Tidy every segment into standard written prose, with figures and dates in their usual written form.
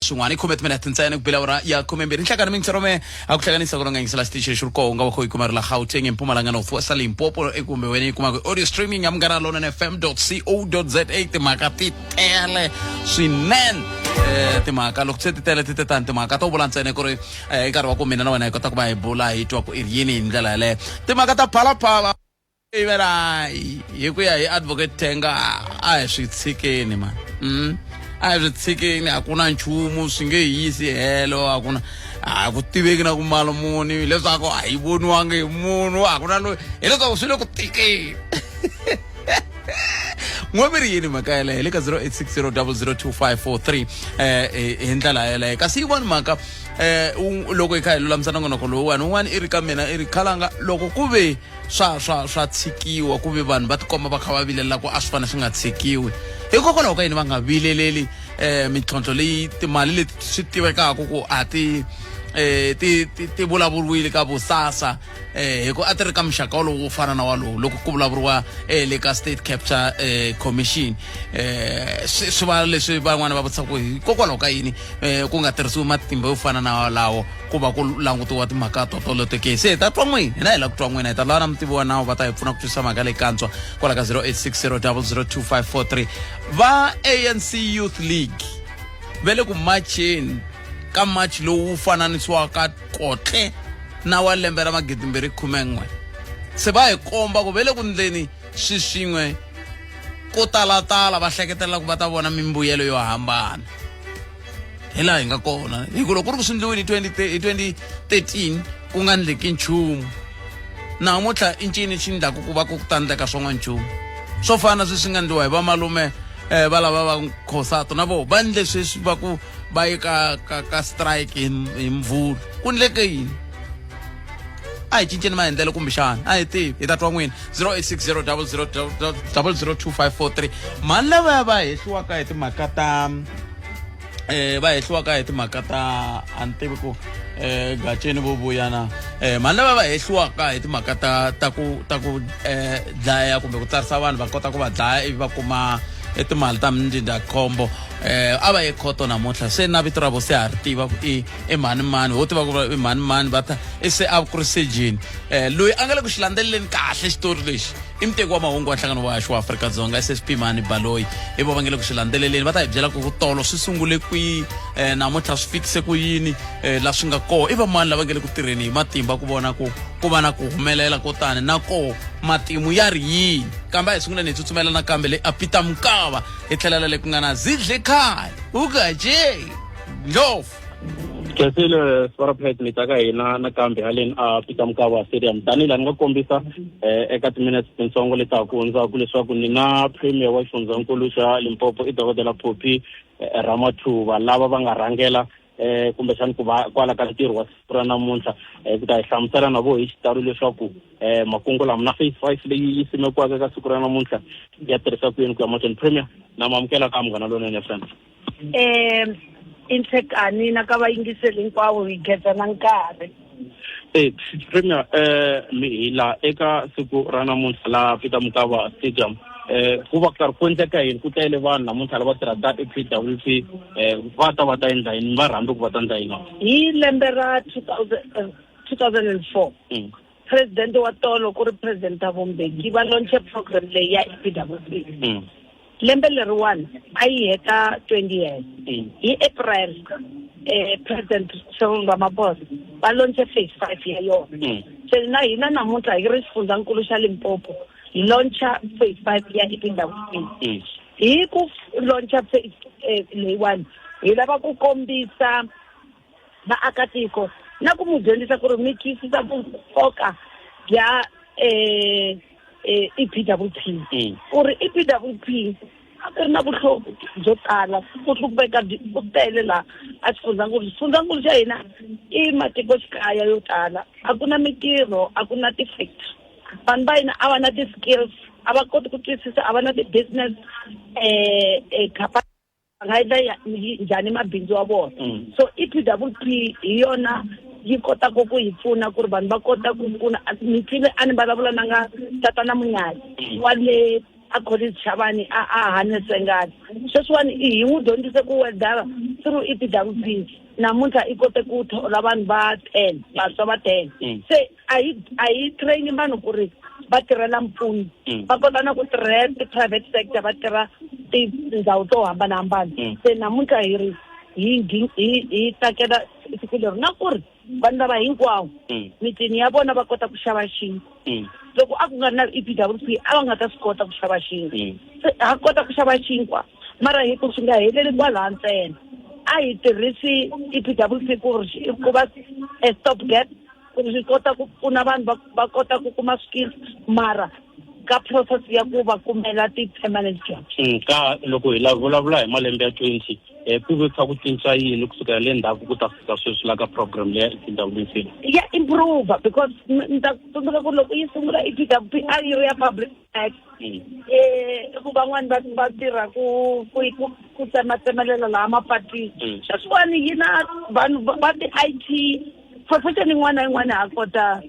Swin'wana i khume timinete ntsena ku bela awara ya 12 nhlakani mingisero me a ku hlanganisa ku nga yingisela xitichi lexi ri koho u nga va kho yi kuma ri la Gauteng, eMpumalanga, North West, Limpopo, kumbe wena yi kumaka audio streaming ya Munghana Lonene FM co za. Timhaka ti tele swinene. Timhaka loko se ti tele ti te tani, timhaka to vula ntsena ku ri i nkarhi wa ku mina na wena hi kota ku va hi bula, hi twa ku i ri yini hi ndlela yaleyo. Timhaka ta Phalaphala yivela hi ku ya hi Advocate Tenga, a hi swi tshikeni mani. A hi swi tshikeni, a ku na nchumu swi nge hi yisi helo, a ku na, a ku tiveki na ku mali muni, hileswaku a yi voniwangi hi munhu, a ku na loyi, hileswaku swi le ku tikeni. N'we mi ri yini mhaka yeleyo? Hi le ka 0860 002543 hi ndlela yeleyo. Kasi yin'wani mhaka, loko hi kha hi lulamisa nongonoko lowuwani, un'wana i ri ka mina, i ri khalanga loko ku ve swa tshikiwa, ku ve vanhu va tikomba va kha va vilelela ku a swi fanele swi nga tshikiwi, hikokwalaho ka yini va nga vileleli mintlhontlho leyi timali leti swi tivekaka ku a ti ti vulavuriwile ka vusasa, hi ku a ti ri ka muxaka wolowo wo fana na walowu loko ku vulavuriwa le ka State Capture Commission, swi va leswi van'wana va vutisaka ku hikokwalaho ka yini ku nga tirhisiwi matimba yo fana na walawo ku va ku langutiwa timhaka totoleto ke? Se hi ta twa n'wina, hina hi lava ku twa n'wina. Hi ta lava na mutivi wa nawu va ta hi pfuna ku twisisa mhaka leyi kantswa kwala ka 0860 002543. Va ANC Youth League va le ku macheni ka march lowu fananisiwaka kotle na wa lembe ra 2011. Se va hi komba ku ve le ku ndleni swi swin'we ko talatala, va hleketelela ku va ta vona mimbuyelo yo hambana hi laha hi nga kona, hi ku loko ku ri ku swi ndliwile hi 2013 ku nga ndleki nchumu, namuntlha i ncini xi ndlaku ku va ku ta ndleka swin'wana nchumu swo fana na sweswi nga ndliwa hi vamalume va lava va Khosato na voho va ndle sweswi va ku va ye ka strike hi Mvhulu, ku ndleke yini? A hi cinceni maendlelo kumbexana, a hi tivi, hi ta twa n'wina. 0860 00 002543. Mhani lavaya va hehliwaka hi timhaka ta va hehliwaka hi timhaka ta, a ni tivi ku Gaceni vo vuya na mhani lava va hehliwaka hi timhaka ta ku dlaya kumbe ku tsarisa vanhu, va kota ku va dlaya ivi va kuma timali ta mindzindzakhombo, a va ye khoto namuntlha. Se na vito ra vo se ha ri tiva ku i mhani mani, ho tiva ku i mhani mani, va ta i se a ku ri sejeni. Loyi a nga le ku xi landzeleleni kahle xitori lexi i muteki wa mahungu wa Nhlangano wa Haxi wa Afrika-Dzonga, SSP Mani Baloyi. I vo va nge le ku swi landzeleleni, va ta hi byela ku tolo swi sungule kwihi, namuntlha swi fikise ku yini, la swi nga koho, i va mani lava nge le ku tirheni hi matimba ku vona ku ku va na ku humelela ko tani, na koho matimu ya ri yini. Kambe a hi sunguleni hi tsutsumela nakambe le a Peter Mokaba, hi tlhelela le ku nga na Zidle Khale Ugaje Ndlovu. Khensile Swarapet, mi ta ka hina nakambe haleni a Peter Mokaba Stadium. Tanihi laha ni nga kombisa eka timinete tintsongo leti ha ku hundzaka leswaku ni na Premier wa xifundzankulu xa Limpopo, i Dokodela Phophi Ramathuva, lava va nga rhangela kumbexani ku va kwala ka ntirho wa siku ra namuntlha, ku ta hi hlamusela na vo hi xitalo leswaku makungu lama na phase 5 leyi yi simekiwaka eka siku ra namuntlha ya tirhisa ku yini ku ya mahlweni. Premier, na ma amukela ka Munghana Lonene FM. Inhlekani na ka vayingiseli hinkwavo, hi khensa na nkarhi. Premier, mi hi la eka siku ra namuntlha la Peter Mokaba Stadium, ku va karhi ku endleka yini? Ku tele vanhu namuntlha lava tirhaka ePWP, va ta va ta endla yini? Va rhambi ku va ta endla yini? Hi lembe ra 2004, president wa tolo ku ri President Thabo Mbeki, va launche program leyi ya EPWP. Lembe leriwani a yi heta 20 years. Hi April, President Cyril Ramaphosa va launche phase 5 ya yona. Se na hina namuntlha hi ri xifundzankulu xa Limpopo hi launcha phase 5 ya EPWP. Hi ku launcha phase leyiwani, hi lava ku kombisa vaakatiko na ku mu dyondzisa ku ri mi twisisa nkoka bya EPWP, ku ri EPWP a ku ri na vuhlovo byo tala, ku hlupeka ku tele laha a xifundzankulu. Xifundzankulu xa hina i matikoxikaya yo tala, a ku na mintirho, a ku na ti-factory, vanhu va hina a va na ti-skills, a va koti ku twisisa, a va na ti-business va nga endla njhani mabindzu wa vona. So EPWP hi yona yi kotaka ku hi pfuna ku ri vanhu va kota ku pfuna. Mi twile a ni vulavula na nga tatana Munyali wa le a Collins Chabane, a hane Sengani. Sweswiwani hi n'wi dyondzise ku weldara. Through EPWP namuntlha i kote ku thola vanhu va 10, vantshwa va 10. Se a hi train vanhu ku ri va tirhela mpfuno, va kota na ku tirhela ti-private sector, va tirha tindhawu to hambanahambana. Se namuntlha hi ri hi tsakela siku leri na ku ri vanhu lava hinkwavo mitini ya vona va kota ku xava xinkwa. Loko a ku nga ri na EPWP, a va nga ta swi kota ku xava xinkwa. Se ha kota ku xava xinkwa, mara hi ku swi nga heleli kwalaha ntsena, a hi tirhisi EPWP ku ri ku va a stop gap, ku ri swi kota ku pfuna vanhu va kota ku kuma skills, mara ka process ya ku va kumela ti-permanent jobs. Ka loko hi la vulavula hi malembe ya 20, ku ve kha ku cinca yini kusukela le ndzhaku ku ta fika sweswi la ka program leya EPWP? Ya improve, because ni ta tsundzuka ku loko yi sungula EPWP, a yi ri ya public works. Ku van'wani va tirha ku tsematsemelela laha mapatwini. Sweswiwani yi na vanhu va ti-IT profession yin'wana na yin'wana, ha kota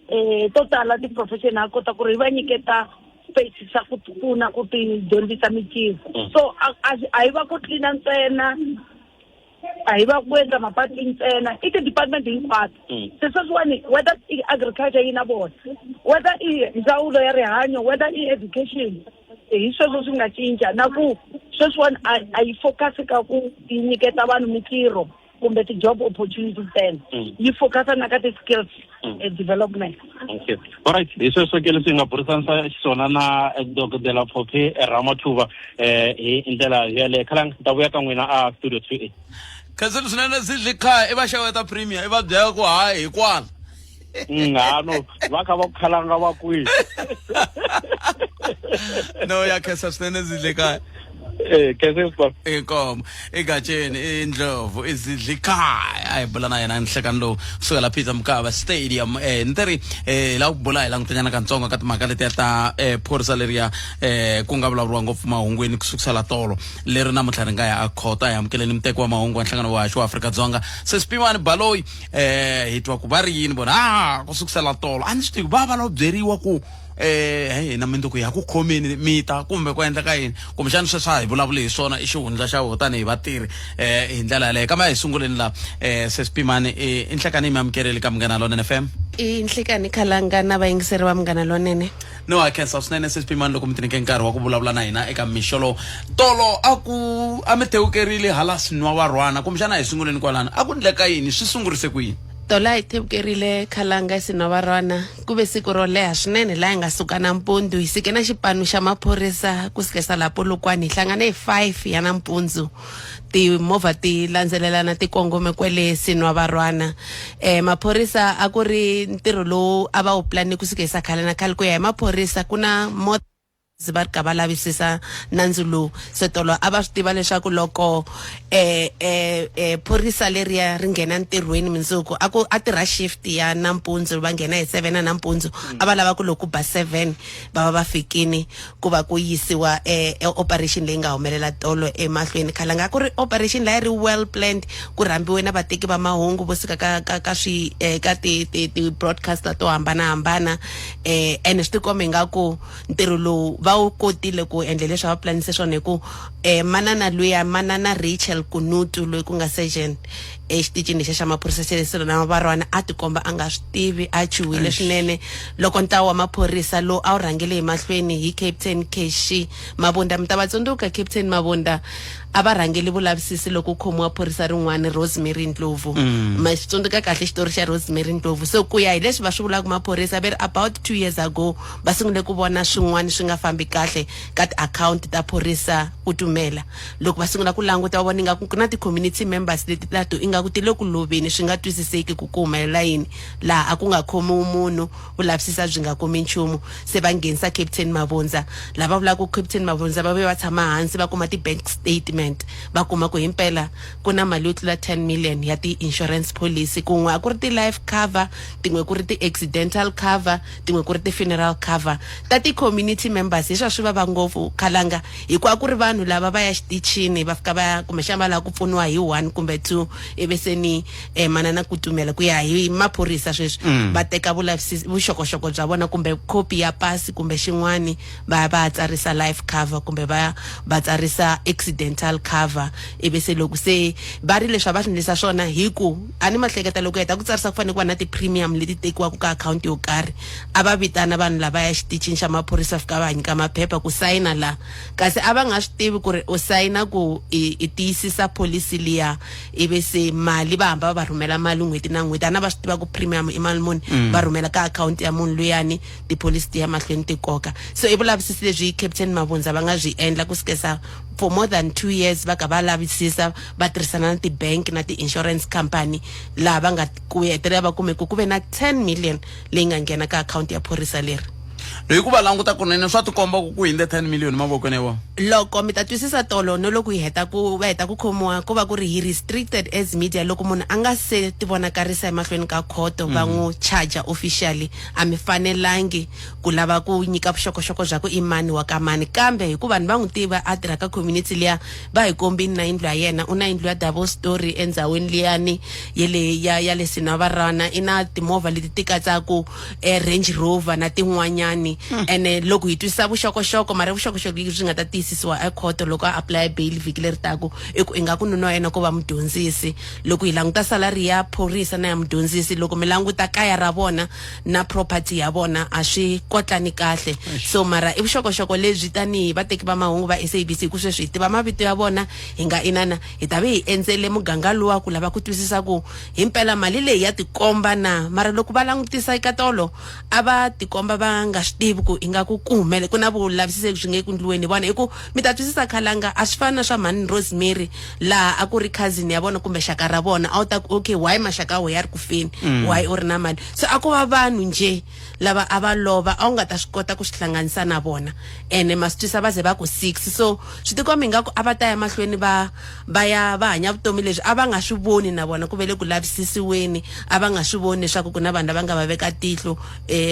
to tala ti-profession, ha kota ku ri hi va nyiketa space xa ku pfuna ku ti dyondzisa mitirho. So a hi va ku tlina ntsena, a hi va ku endla mapatwini ntsena, i ti-department hinkwato. Se sweswiwani, whether i agriculture yi na vona, whether i ndzawulo ya rihanyo, whether i education, hi sweswo swi nga cinca. Na ku sweswiwani a yi focus ka ku yi nyiketa vanhu mitirho kumbe ti-job opportunity ntsena, yi focusa na ka ti-skills development. Okay, alright, hi sweswo ke leswi hi nga burisanisa xiswona na Dokodela Phophi Ramathuva hi ndlela yeleyo. Khalang, ta vuya ka n'wina a studio 2A. Khensani swinene, Zidli Khaya. I va xeweta premier, i va byela ku hayi hi kwala. Ha no, va kha va ku khalanga va kwihi? No, ya khensa swinene, Zidli Khaya. Khensa swa. Inkomo igatsheni indlovu izidli khaya, a hi bula na yena nhlekani lowu kusukela Peter Mokaba Stadium. Ni teri la ku bula hi langutanyana katsongo ka timhaka letiya ta phorisa leriya ku nga vulavuriwa ngopfu mahungwini kusukisela tolo, leri namuntlha ri nga ya a khota. Hi amukeleni muteki wa mahungu wa nhlangano wa haxi wa Afrika-Dzonga, Sesipimani Baloyi. Hi twa ku va ri yini vona a ku sukusela tolo? A ni swi tivi, va lo byeriwa ku hina mindzuku ya ku khomeni mita kumbe ku endleka yini, kumbexana sweswi a hi vulavuli hi swona, i xihundla xa voho tanihi vatirhi hi ndlela yaleyo. Kambe a hi sunguleni la, Sesipimani, i nhlekani, mi amukeleli ka Munghana Lonene FM. I nhlekani, Khalanga, na vayingiseri va Munghana Lonene. No, ha khensa swinene, Sesipimani, loko mi tinike nkarhi wa ku vulavula na hina eka mixo lowu. Tolo a ku a mi thewukerile hala Sinwavarhwana, kumbexana a hi sunguleni kwalano, a ku ndleka yini, swi sungurise ku yini? Tolo a hi thewukerile, Khalanga, Sinwavarhwana. Ku ve siku ro leha swinene laha hi nga suka nampundzu, hi sike na xipanu xa maphorisa ku sukesa laha Polokwane, hi hlangane hi 5 ya nampundzu, timovha ti landzelelana ti kongome kwele Sinwavarhwana. Maphorisa a ku ri ntirho lowu a va wu plane ku sukesa khale na khale. Ku ya hi maphorisa, ku na mo va ri ka va lavisisa nandzu lowu. Se tolo a va swi tiva leswaku loko phorisa leriya ri nghena ntirhweni mundzuku, a ku a tirha shift ya nampundzu, va nghena hi 7 ya nampundzu, a va lava ku loko ku ba 7 va va va fikini ku va ku yisiwa operation leyi nga humelela tolo emahlweni. Khalanga, ku ri operation leyi ri well planned, ku rhambiwe na vateki va mahungu vo suka ka swi ka ti broadcaster to hambanahambana, ene swi tikomba ingaku ntirho lowu va wu kotile ku endla leswi a va planise swona, hi ku manana luya, manana Rachel Kunutu, loyi ku nga sergeant exitichini lexiya xa maphorisa xa le Sinwavarwana, a tikomba a nga swi tivi, a chuhile swinene loko ntlawa wa maphorisa lowu a wu rhangele hi mahlweni hi Captain Keshi Mabunda, mi ta va tsundzuka Captain Mabunda, a va rhangeli vulavisisi loko ku khomiwa phorisa rin'wana, Rosemary Ndlovu. Ma xi tsundzuka kahle xitori xa Rosemary Ndlovu. So ku ya hi leswi va swi vulaka maphorisa, ve ri about 2 years ago va sungule ku vona swin'wana swi nga fambi kahle ka tiakhawunti ta phorisa Kutumela. Loko va sungula ku languta, va vona ingaku ku na ti-community members leti ta to ingaku ti le ku loveni, swi nga twisiseki ku ku humelela yini laha a ku nga khomiwi munhu, vulavisisa byi nga kumi nchumu. Se va nghenisa Captain Mavundza. Lava vulaka ku Captain Mavundza va vuye va tshama hansi, va kuma ti-bank statement, va kuma ku himpela ku na mali yo tlula 10 million ya ti-insurance policy. Kun'we a ku ri ti-life cover, tin'we ku ri ti-accidental cover, tin'we ku ri ti-funeral cover ta ti-community members. Hi swa swi vava ngopfu, Khalanga, hikuva ku ri vanhu lava va ya xitichini, va fika va kumbexana va lava ku pfuniwa hi one kumbe two, ivi se ni manana Kutumela, ku ya hi maphorisa sweswi, va teka vulavisisi, vuxokoxoko bya vona kumbe khopi ya pasi kumbe xin'wani, va ya va ya tsarisa life cover kumbe va ya va tsarisa accidental. accidental cover. Ivi se loko se va ri leswi a va swi endlisa swona hi ku a ni mahleketa loko heta ku tsarisa ku fanele ku va na ti-premium leti tekiwaka ka akhawunti yo karhi, a va vitana vanhu lava ya xitichini xa maphorisa fika va nyika maphepha ku sayina la, kasi a va nga swi tivi ku ri u sayina ku i tiyisisa pholisi liya. Ivi se mali va hamba va va rhumela mali n'hweti na n'hweti, a na va swi tiva ku premium i mali muni, va rhumela ka akhawunti ya munhu luyani, tipholisi ti ya mahlweni ti koka. So i vulavisisi lebyi Captain Mavundza va nga byi endla ku sukesa for more than 2 years, va ka va lavisisa, va tirhisana na ti-bank na ti-insurance company, laha va nga ku hetelela va kume ku ku ve na 10 million leyi nga nghena ka akhawunti ya phorisa leri. Loyi ku va languta kunene swa tikomba ku ku hinde 10 million mavokweni ya vona. Loko mi ta twisisa, tolo no loko hi heta ku va heta ku khomiwa, ku va ku ri hi restricted as media. Loko munhu a nga se ti vonakarisa emahlweni ka khoto, va n'wi charger officially, a mi fanelangi ku lava ku nyika vuxokoxoko bya ku i mani wa ka mani. Kambe hi ku vanhu va n'wi tiva, a tirha ka community liya, va hi kombini na yindlu ya yena, u na yindlu ya double story endhawini liyani ya le ya le Sinavarana, i na timovha leti ti katsaku Range Rover na tin'wanyani. Ene loko hi twisisa vuxokoxoko, mara vuxokoxoko lebyi nga ta tiyisisiwa ekhoto loko a apply bail vhiki leri taku, i ku ingaku nuna wa yena ko va mudyondzisi. Loko hi languta salary ya phorisa na ya mudyondzisi, loko mi languta kaya ra vona na property ya vona, a swi kotlani kahle. So mara i vuxokoxoko lebyi tanihi vateki va mahungu va SABC, ku sweswi hi tiva mavito ya vona, hi nga inana hi ta ve hi endzele muganga luwa ku lava ku twisisa ku himpela mali leyi ya tikomba na. Mara loko va langutisa eka tolo, a va tikomba va nga swi tivi ku ingaku ku humele ku na vulavisisi byi nge ku ndliweni hi vona. Hi ku mi ta twisisa, khalanga, a swi fani na swa mhani Rosemary, laha a ku ri cousin ya vona kumbe xaka ra vona, a wu ta ku okay, why maxaka ya we ya ri ku feni, why u ri na mali? So a ku va vanhu nje lava a va lova, a wu nga ta swi kota ku swi hlanganisa na vona. Ene ma swi twisa, va ze va ku six, so swi tikomba ingaku a va ta ya mahlweni va va ya va hanya vutomi lebyi a va nga swi voni na vona ku ve le ku lavisisiweni, a va nga swi voni leswaku ku na vanhu lava nga va veka tihlo,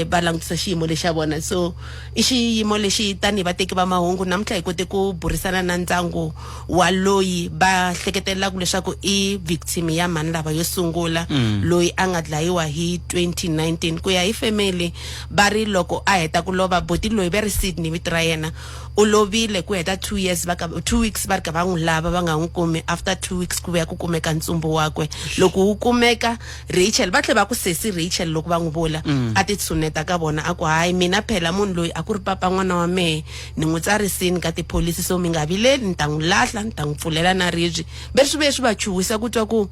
va langutisa xiyimo lexi xa vona. So i xiyimo lexi tanihi vateki va mahungu namuntlha hi kote ku burisana na ndyangu wa loyi va hleketelelaka leswaku i victim ya mhani lava yo sungula, loyi a nga dlayiwa hi 2019. Ku ya hi family, va ri loko a heta ku lova boti loyi, va ri Sydney vito ra yena, u lovile ku heta 2 years, va ka 2 weeks va ri ka va n'wi lava, va nga n'wi kumi. After 2 weeks ku vuya ku kumeka ntsumbu wakwe. Loko wu kumeka, Rachel, va tlhe va ku sesi Rachel, loko va n'wi vula, a ti tshuneta ka vona, a ku hayi, mina phela munhu loyi a ku ri papa n'wana wa mehe, ni n'wi tsarisini ka tipholisi, so mi nga vileli, ni ta n'wi lahla, ni ta n'wi pfulela na ribye. Ve swi vuye swi va chuhisa ku twa ku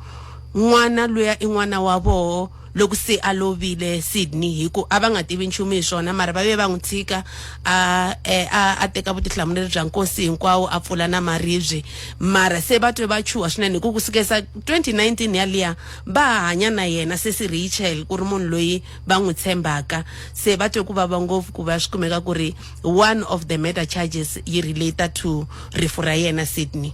n'wana luya i n'wana wa voho loko se a lovile Sydney, hi ku a va nga tivi nchumu hi swona. Mara va ve va n'wi tshika a a teka vutihlamuleri bya nkosi hinkwawo, a pfula na maribye. Mara se va twe va chuha swinene, hi ku kusukesa 2019 yaliya va ha hanya na yena sesi Rachel, ku ri munhu loyi va n'wi tshembaka. Se va twe ku vava ngopfu ku va swi kumeka ku ri one of the murder charges yi relate to rifu ra yena Sydney.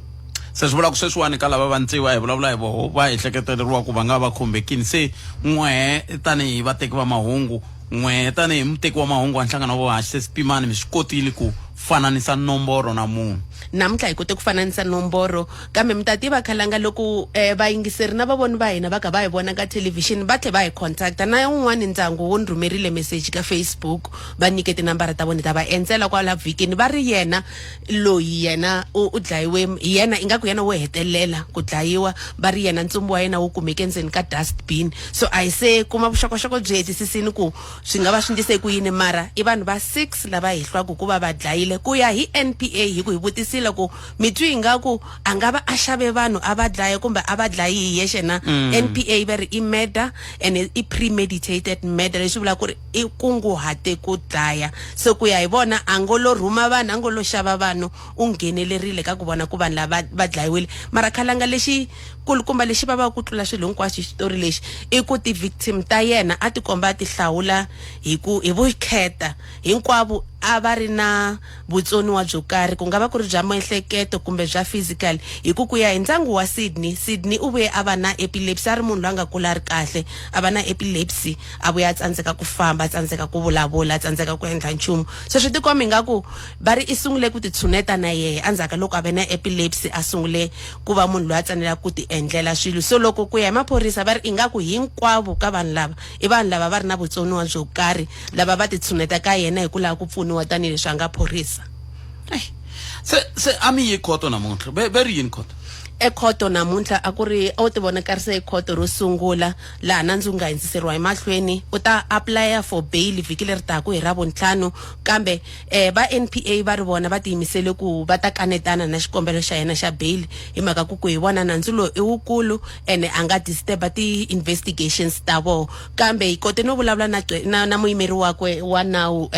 Se swi vula ku sweswiwani ka lava va ntsiwa hi vulavula hi voho, va ehleketeleriwa ku va nga va khumbekini. Se n'wehe tanihi vateki va mahungu, n'wehe tanihi muteki wa mahungu wa nhlangano wa vahaxi, se Pimani, mi swi kotile ku fananisa nomboro na munhu? Namuntlha hi kote ku fananisa nomboro, kambe mi ta tiva, khalanga, loko vayingiseri na vavoni va hina va ka va hi vona ka thelevhixini, va tlhe va hi contacta na un'wani ndyangu wo ni rhumerile message ka Facebook, va nyike tinambara ta vona, ta va endzela kwala vhikini. Va ri yena loyi, yena u dlayiwe hi yena, ingaku yena wo hetelela ku dlayiwa. Va ri yena ntsumbu wa yena wu kumeke endzeni ka dustbin. So a hi se kuma vuxokoxoko byi hetisisini ku swi nga va swi ndlise ku yini, mara i vanhu va 6 lava hi hlwaku ku va va dlayile ku ya hi NPA. Hi ku hi vutisile ku mi twi ingaku a nga va a xave vanhu a va dlaya kumbe a va dlayi hi yexe na, NPA va ri i murder and i premeditated murder, leswi vulaka ku ri i kunguhate ku dlaya. So ku ya hi vona, a ngo lo rhuma vanhu, a ngo lo xava vanhu, u nghenelerile ka ku vona ku vanhu lava va dlayiwile. Mara khalanga, lexi kulukumba lexi vavaka ku tlula swilo hinkwaswo hi xitori lexi i ku ti-victim ta yena a ti komba a ti hlawula hi ku hi vukheta. Hinkwavo a va ri na vutsoniwa byo karhi, ku nga va ku ri bya miehleketo kumbe bya physical, hi ku ku ya hi ndyangu wa Sydney, Sydney u vuye a va na epilepsy. A ri munhu loyi a nga kula a ri kahle, a va na epilepsy, a vuya a tsandzeka ku famba, a tsandzeka ku vulavula, a tsandzeka ku endla nchumu. So swi tikomba ingaku va ri i sungule ku titshuneta na yehe endzhaku ka loko a ve na epilepsy, a sungule ku va munhu loyi a tsanelaka ku ti endlela swilo. So loko ku ya hi maphorisa, va ri ingaku hinkwavo ka vanhu lava i vanhu lava va ri na vutsoniwa byo karhi, lava va titshuneta ka yena hi ku lava ku pfuniwa tanihileswi a nga phorisa. Ai. Se se a mi yi khoto namuntlha, ve ri yini khoto? Ekhoto namuntlha a ku ri a wu tivonakarisa ekhoto ro sungula laha nandzu wu nga hindziseriwa emahlweni. U ta apulaya for bail vhiki leri taka hi Ravuntlhanu, kambe va NPA va ri vona va tiyimisele ku va ta kanetana na xikombelo xa yena xa bail hi mhaka ku ku hi vona nandzu lowu i wukulu ene a nga disturba ti-investigations ta vona. Kambe hi kote no vulavula na na muyimeri wakwe wa nawu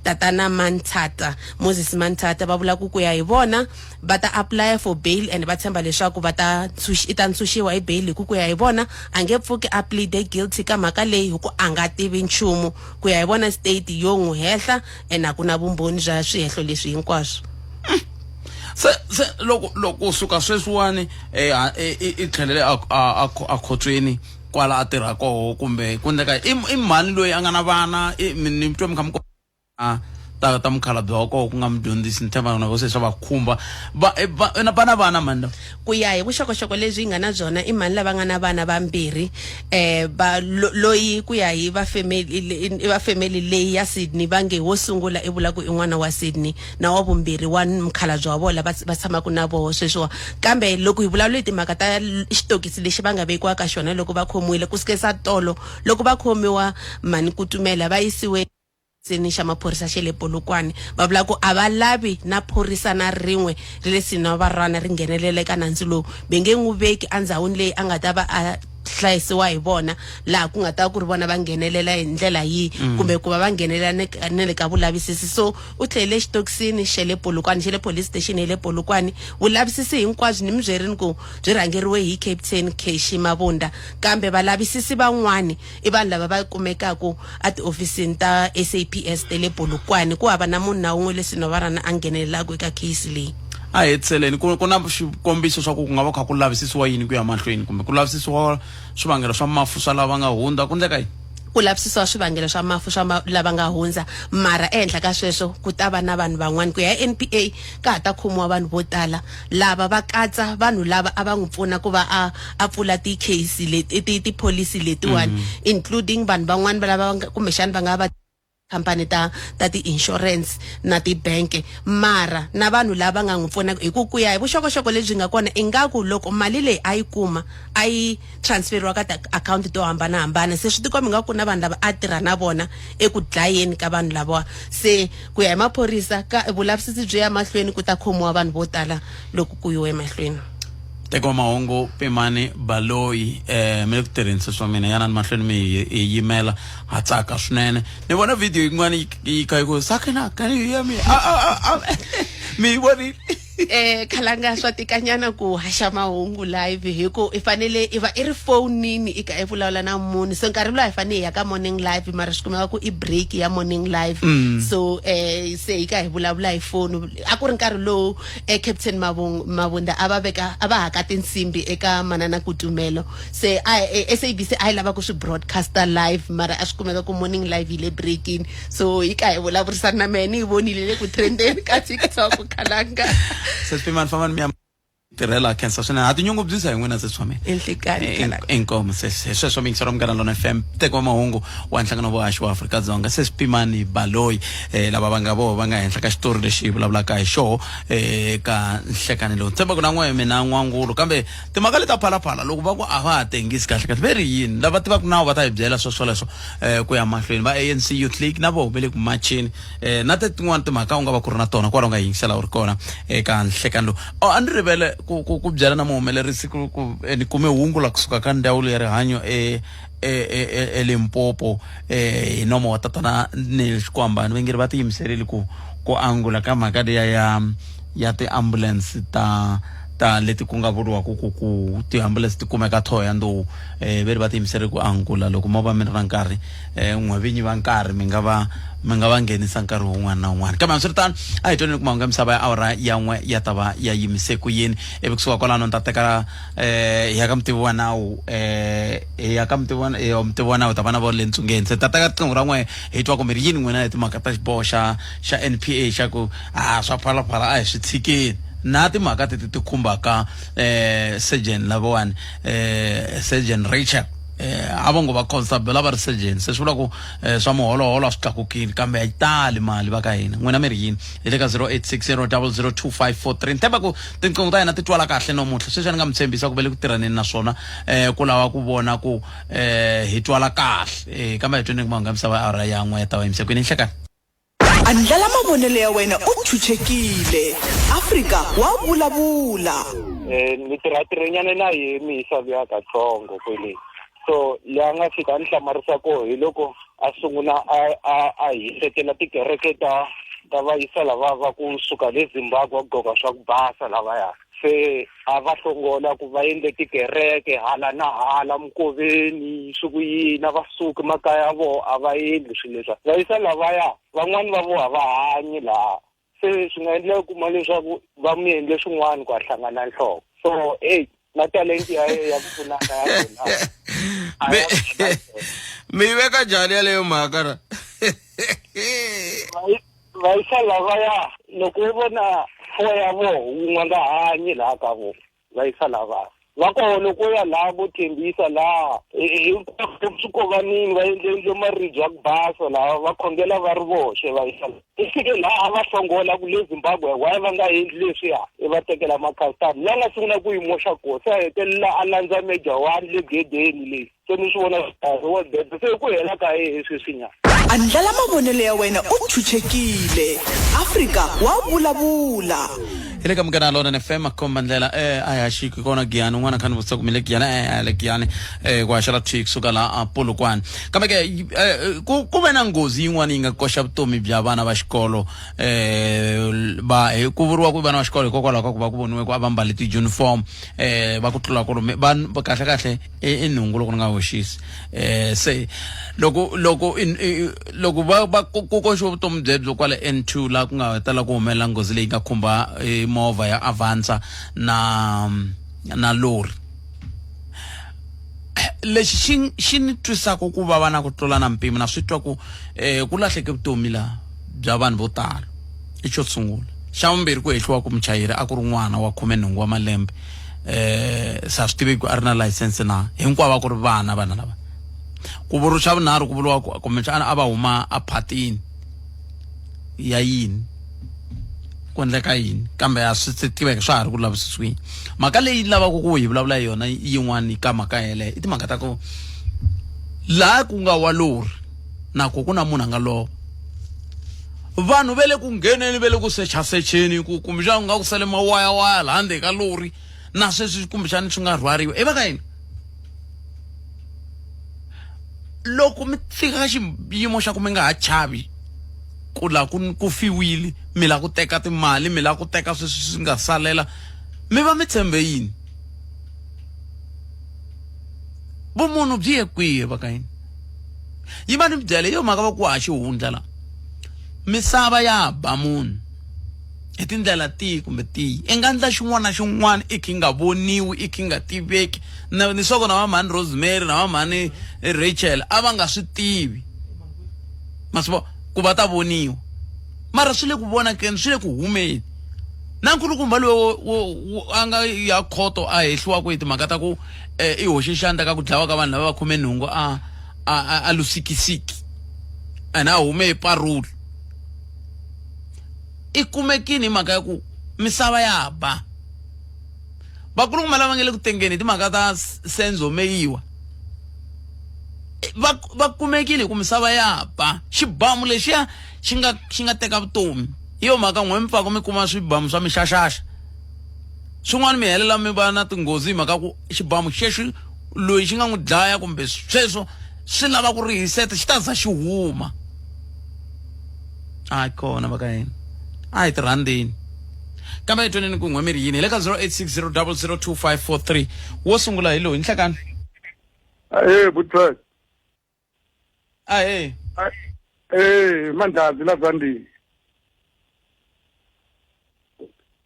tatana Manthata, Moses Manthata, va vula ku ku ya hi vona va ta apply for bail and va tshemba leswaku va ta i ta ntshunxiwa hi bail hi ku ku ya hi vona a nge pfuki a plead guilty ka mhaka leyi hi ku a nga tivi nchumu. Ku ya hi vona state yo n'wi hehla and a ku na vumbhoni bya swihehlo leswi hinkwaswo. Se loko suka sweswiwani i tlhelele a khotsweni kwala a tirha koho, kumbe ku endleka i mhani loyi a nga na vana, ni twa mi kha mi ta mukhalabye wa koho ku nga mudyondzisi, ni tshemba na se swa va khumba va na vana mhani lava? Ku ya hi vuxokoxoko lebyi hi nga na byona, i mhani lava nga na vana vambirhi, va loyi ku ya hi va family, i va family leyi ya Sydney, va nge wo sungula i vula ku i n'wana wa Sydney na wa vumbirhi wa mukhalabye wa vona va tshamaka na voho sweswiwa. Kambe loko hi vulavula hi timhaka ta xitokisi lexi va nga vekiwa ka xona loko va khomiwile ku sukesa tolo, loko va khomiwa mhani Kutumela va yisiwe ni xa maphorisa xa le Polokwane, va vula ku a va lavi na phorisa na rin'we ri le Sinavarana ri nghenelela eka nandzu lowu, ve nge n'wi veki endzhawini leyi a nga ta va a hlayisiwa hi vona, laha ku nga ta ku ri vona va nghenelela hi ndlela yihi kumbe ku va va nghenelela ne le ka vulavisisi. So u tlhelele xitokisini xa le Polokwane, xa le police station ya le Polokwane. Vulavisisi hinkwabyo ni mi byerini ku byi rhangeriwe hi Captain Keshi Mabunda, kambe valavisisi van'wani i vanhu lava va kumekaka etihofisini ta SAPS ta le Polokwane. Ku hava na munhu na wun'we le Sinovarana a nghenelelaka eka case leyi. A hetiseleni, ku na xikombiso swa ku ku nga va kha ku lavisisiwa yini ku ya mahlweni, kumbe ku lavisisiwa swivangelo swa mafu swa lava nga hundza, ku ndleka yini? Ku lavisisiwa swivangelo swa mafu swa lava nga hundza, mara ehenhla ka sweswo ku ta va na vanhu van'wana. Ku ya hi NPA ka ha ta khomiwa vanhu vo tala, lava va katsa vanhu lava a va n'wi pfuna ku va a pfula ti-case leti, tipholisi letiwani, including vanhu van'wani va lava kumbexani va nga va khampani ta ti-insurance na ti-bank, mara na vanhu lava nga n'wi pfuna hi ku ya hi vuxokoxoko lebyi nga kona ingaku loko mali leyi a yi kuma a yi transferiwa ka ti-akhawunti to hambanahambana, se swi tikomba ingaku ku na vanhu lava a tirha na vona eku dlayeni ka vanhu lavawa. Se ku ya hi maphorisa, ka vulavisisi byi ya mahlweni, ku ta khomiwa vanhu vo tala loko ku yiwa emahlweni. Teka mahungu Pimani Baloyi, mi le ku tirheni sweswi wa mina, yanani mahlweni mi hi yimela, ha tsaka swinene. Ni vona video yin'wana yi kha yi ku sakena, can you hear me? Mi yi vonile? Khalanga, swa tikanyana ku haxa mahungu live hi ku i fanele i va i ri fonini i ka i vulavula na munhu, so nkarhi luwa hi fanele hi ya ka morning live, mara swi kumeka ku i break ya morning live, so se hi ka hi vulavula hi foni. A ku ri nkarhi lowu Captain Mabunda a va veka, a va haka tinsimbi eka manana Kutumelo, se a SABC a yi lava ku swi broadcaster live, mara a swi kumeka ku morning live yi le breakini, so hi ka hi vulavurisana na mehe ni yi vonile le ku trendeni ka TikTok, Khalanga. Sesi Pimani, fambani mi ya tirhela, khensa swinene, ha tinyungubyisa hi n'wina sesi wa mina. Inhlikani, Khalanga. Inkomu sesi. Hi sweswo miyingisero Munghana Lona FM, teka wa mahungu wa nhlangano wa vuhaxi wa Afrika-Dzonga, sesi Pimani Baloyi, lava va nga voho va nga henhla ka xitori lexi hi vulavulaka hi xoho ka nhlekani lowu. Tshemba ku na n'we mina n'wangulo, kambe timhaka leti ta Phalaphala loko va ku a va ha tengisi kahle kahle ve ri yini? Lava tivaka nawu va ta hi byela sweswo swoleswo ku ya mahlweni. Va ANC Youth League na voho va le ku macheni, na te tin'wana timhaka u nga va ku ri na tona kwala u nga yingisela u ri kona eka nhlekani lowu. O a ni rivele ku byela na muhumelerisi ku ni kume hungu la kusuka ka ndzawulo ya rihanyo eLimpopo hi nomo wa tatana Neil Xikwambani, va nge ri va tiyimiserile ku angula ka mhaka liya ya ti-ambulance ta leti ku nga vuriwaka ku ti-ambulance ti kumeka Thohoyandou, ve ri va tiyimiserile ku angula loko mo va mi ri na nkarhi, n'we vinyi va nkarhi mi nga va nghenisa nkarhi wun'wana na wun'wana. Kambe hambiswiritano a hi twaneni ku mahungu ya misava ya awara ya n'we ya ta va ya yimise ku yini, ivi kusuka kwalano ni ta teka hi ya ka mutivi wa nawu, hi ya ka mutivi wa mutivi wa nawu ta va na vo le ntsungeni, se ta teka riqingho ra n'we hi twa kumbe ri yini n'wina hi timhaka ta xiboho xa NPA xa ku a swa Phalaphala a hi swi tshikeni, na timhaka teti ti khumbaka surgeon lavawani, surgeon Rachel. Eh, a vo ngo va constable a va ri sergeant se swi vula ku eh, swa muholoholo a swi tlakukile kambe a yi tali mali va ka hina n'wina mi ri yini hi le ka 0860 002543 ni tshemba ku tinqingho ta hina ti twala kahle nomuntlha sweswi a ni nga mi tshembisa ku ve le ku tirhaneni na swona um ku lava ku vona ku um hi twala kahle um kambe hi tweni ku mahungu ya misava ya awara ya n'we ya ta va yimise kwini nhlekani Andlala mavonelo ya wena u chuchekile. Afrika wa vulavula. Eh, ni tirha tirhenyana na ye mi yisa vuya katsongo kwele so leyi nga fika a ni hlamarisa koho hi loko a sungula a a a hisekela tikereke ta ta vayisa lava va kusuka le Zimbabwe va gqoka swa ku basa lavaya se a va hlongola ku va endle tikereke hala na hala mukoveni swi ku yini a va suki makaya ya voho a va endli swilo leswiya va yisa lavaya van'wani va voho a va hanyi laha se swi nga endleka kuma leswaku va mi endle swin'wana ku a hlangana nhloko so eyi na talenti ya ya ku pfunana ya kona mi yi veka njhani yaleyo mhaka ra Vayisa lavaya loko wo vona four ya voho wun'we a nga hanyi laha ka vo vayisa lavaya va koho loko wo ya laha vo thembisa laha hinkwaswo swikovanini va endle endle maribye ya ku basa laha va khongela va ri voxe vayisa i fike laha a va hlongola ku le Zimbabwe why va nga endli leswiya i va tekela ma-custom la nga sungula ku yi moxa koho se a hetelela a landza major one le gedeni leyi se ni swi vona nkarhi wo bebe se ku hela ka yehe sweswinyana Andlala mavonelo ya wena u chuchekile. Afrika wa vulavula. Hi le ka Munghana Lonene FM khomba ndlela eh a ya xiki kona Giyani un'wana kha ni vutisa ku mi le Giyani eh a le Giyani eh ku haxela thwi kusuka laha a Polokwane kambe ke eh, ku ku ve na nghozi yin'wana yi nga koxa vutomi bya vana va xikolo eh va hi ku vuriwa ku vana va xikolo hikokwalaho ka ku va ku voniwe ku a va mbale ti-uniform eh va ku tlula ku va kahle kahle i nhungu loko ni nga hoxisi eh se loko loko loko va va ku koxiwa vutomi byebyo kwale N2 laha ku nga tala ku humelela nghozi leyi nga khumba eh, movha ya Avanza na na lori lexi xi xi ni twisaka ku vava na ku tlula na mpimo na swi twa ku eh ku lahleke vutomi la bya vanhu vo tala i xo sungula xa vumbirhi ku hehliwa ku muchayeri a ku ri n'wana wa 18 wa malembe eh sa swi tiveki ku a ri na license na hinkwavo a ku ri vana vana lava ku vuriwa xa vunharhu ku vuriwa ku kumbexana a va huma aphatini ya yini ku endleka yini kambe a swi tiveki swa ha ri ku lavisisiweni mhaka leyi lavaka ku hi vulavula hi yona yin'wana ka mhaka yeleyo i timhaka ta ku laha ku nga wa lori nako ku na munhu a nga lova vanhu ve le ku ngheneni ve le ku sechasecheni ku kumbexana ku nga ku sale mawayawaya laha ndzeni ka lori na sweswi kumbexana swi nga rhwariwa i va ka yini loko mi fika ka xiyimo xa ku mi nga ha chavi ku la ku ku fiwile mi la ku teka timali mi la ku teka sweswi swi nga salela mi va mi tshembe yini vumunhu byi ye kwihi va ka yini yi va ni byele yo mhaka va ku ha xihundla la misava ya ba munhu hi tindlela tihi kumbe tihi i nga ndla xin'wana na xin'wana i kha i nga voniwi i kha i nga tiveki na ni swa ku na va mhani Rosemary na va mhani Rachel a va nga swi tivi ma swi vona ku va ta voniwa mara swi le ku vonakeni swi le ku humeni na nkulukumba loyi wo a nga ya khoto a hehliwaka hi timhaka ta ku eh, i hoxe xandla ka ku dlawa ka vanhu lava va khume nhungu a a a, a lusikisiki ene a hume hi parole i kumekini hi mhaka ya ku misava ya ba vakulukumba lava nga le ku tengeni hi timhaka ta Senzo Meyiwa va va kumekile hi ku misava ya ba xibamu lexiya xi nga xi nga teka vutomi hi yo mhaka n'we mi pfaka mi kuma swibamu swa mixaxaxa swin'wana mi helela mi va na tinghozi hi mhaka ku xibamu xexo loyi xi nga n'wi dlaya kumbe sweswo swi lava ku rihiseta xi ta za xi huma a kona va ka yena a hi tirhandzeni kambe hi tweneni ku n'we mi ri yini hi le ka 0860 002543 wo sungula hi loyi nhlekani Ahee, Butras. Ahee. Eh, mandlazi la Zandi.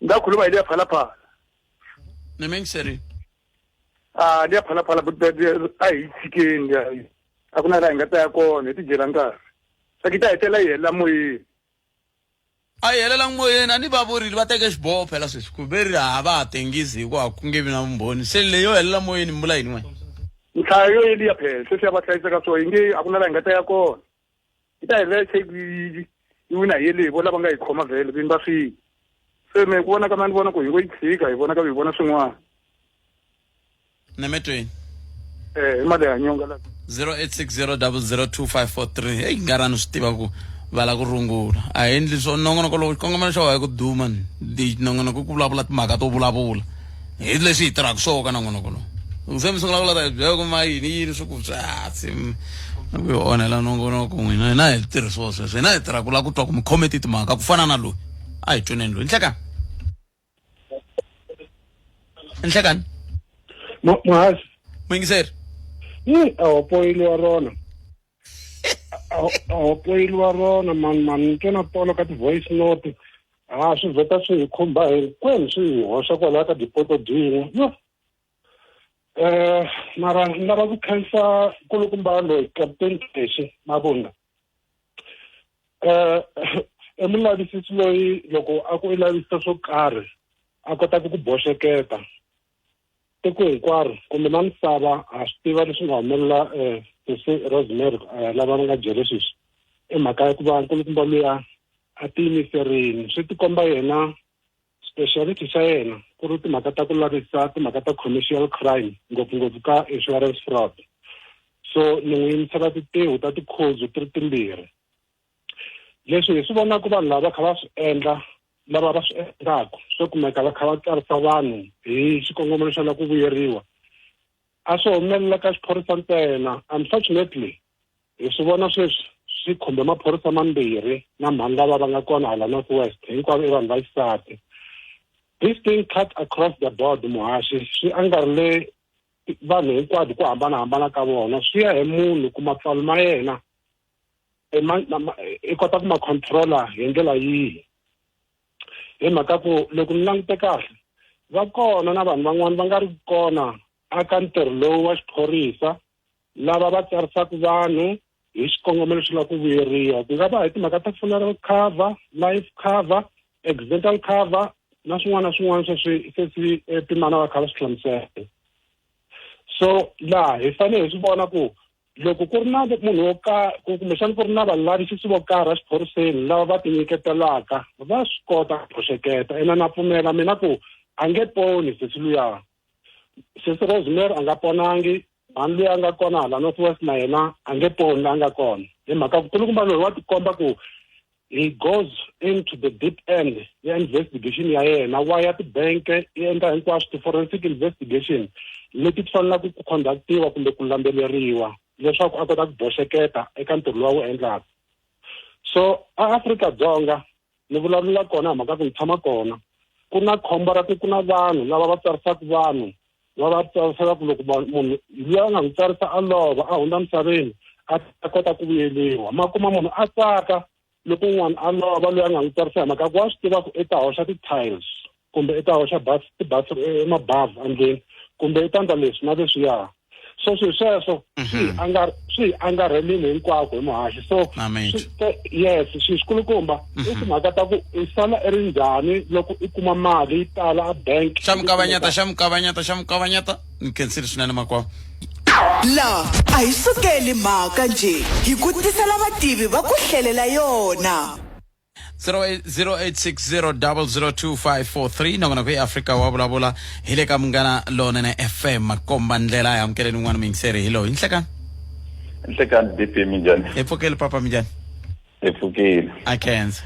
Ndakhuluma ile phalaphala. Nemengisheri. Ah, liya phalaphala Butras a hi tshikeni liya. A ku na laha hi nga ta ya kona hi tidyela nkarhi. Swa ki ta hetelela yi helela moyeni. A yi helelangi moyeni a ni va vurile va teke xiboho phela sweswi ku ve ri ha va ha tengisi hikuva ku nge vi na vumbhoni se leyo helela moyeni mi vula yini n'wina? Nhlayo yo yeliya phela sweswi ya va hlayiseka so yi nge a ku na laha hi nga ta ya kona. Yi ta helela se yi wina hi yeleyi vo lava nga yi khoma vhele vini va swilo. Se me ku vona ka mina ni vona ku hi ngo yi tshika hi vona ka hi vona swin'wana. Nemetweni. Eh, i mali ya nyonga la. 0860002543 heyi ngarani swi tiva ku va la ku rungula a hi endli swo nongonoko lowu xikongomelo xa wona ku duma ni nongonoko ku vulavula timhaka to vulavula hi leswi hi tirhaka swona ka nongonoko lowu se mi sungula ku lata hi byela ku ma yini yini swi ku byatsi ku hi onhela nongonoko n'wina hina hi tirhi swo sweswo hina hi tirha ku lava ku twa ku mi khome ti timhaka ku fana na loyi a hi tweneni loyi nhlekani nhlekani muhasi muyingiseri yi a ho poyiliwa rona a ho poyiliwa rona mani mani ni twe na tolo ka ti-voice note ha swi vheta swi hi khumba hinkwenu swi hi hoxa kwalaya ka dipoto dyin'we yo mara ni lava ku khensa nkulukumba loyi captain Keshi Mabunda i mulavisisi loyi loko a ku i lavisisa swo karhi a kotaka ku boxeketa tiko hinkwaro kumbe na misava ha swi tiva leswi nga humelela um sesi Rosemary lava va nga jele sweswi i mhaka ya ku va nkulukumba luya a tiyimiserini swi tikomba yena speciality xa yena ku ri timhaka ta ku lavisa timhaka ta commercial crime ngopfungopfu ka insurance fraud so ni n'wi yimisela tintiho ta tikhozu ti ri timbirhi leswi hi swi vonaka vanhu lava va kha va swi endla lava va swi endlaka swo kumeka va kha va tsarisa vanhu hi xikongomelo xa la ku vuyeriwa a swi humelela ka xiphorisa ntsena unfortunately hi swi vona sweswi swi khumbe maphorisa mambirhi na mhani lava va nga kona hala North West hinkwavo i vanhu va xisati this thing cut across the board muhaxi swi angarile vanhu hinkwavo ku hambanahambana ka vona swi ya hi munhu ku mapfalo ma yena i kota ku ma controla hi ndlela yihi hi mhaka ku loko ni langute kahle va kona na vanhu van'wana va nga ri kona aka ntirho lowu wa xiphorisa lava va tsarisaka vanhu hi xikongomelo xo lava ku vuyeriwa ku nga va hi timhaka ta funeral cover life cover accidental cover na swin'wana na swin'wana sweswi se swi pimana va kha va swi hlamusela so laha hi fanele hi swi vona ku loko ku ri na munhu wo ka kumbexana ku ri na valavisisi vo karhi exiphoriseni lava va tinyiketelaka va swi kota ku boxeketa ene na pfumela mina ku a nge poni sesi luya sesi Rosemary a nga ponangi mhani luya a nga kona hala North West na yena a nge poni la a nga kona hi mhaka ku kulukumba loyi wa tikomba ku he goes into the deep end ya investigation ya yena wa ya tibanke i endla hinkwaswo ti-forensic investigation leti ti fanelaka ku conductiwa kumbe ku landzeleriwa leswaku a kota ku boxeketa eka ntirho lowu wu endlaka so a Afrika-Dzonga ni vulavula kona hi mhaka ku ni tshama kona ku na khombo ra ku ku na vanhu lava va tsarisaka vanhu va va tsarisela ku loko munhu luya a nga n'wi tsarisa a lova a hundza misaveni a ta kota ku vuyeliwa ma kuma munhu a tsaka loko un'wana a lova loyi a nga n'wi tsarisa hi mhaka ku wa swi tiva ku i ta hoxa ti-tiles kumbe i ta hoxa mabavhu endlwini kumbe i ta endla leswi na leswiya so swilo sweswo swi hi angarhelile hinkwako hi muhaxi so yes swilo swikulukumba i timhaka ta ku i sala i ri njhani loko i kuma mali yi tala a bank xa mukavanyeta xa mukavanyeta xa mukavanyeta ni khensile swinene makwavo La a hi sukeli mhaka njhe hi ku tisela vativi va ku hlelela yona. 0860002543 nongonoko i Afrika wa vulavula hi le ka Munghana Lonene FM makomba ndlela hi amukeleni un'wana muyingiseri hi loyi nhlekani Nhlekani BP minjhani? Hi pfukile papa minjhani? Hi pfukile. A khensa.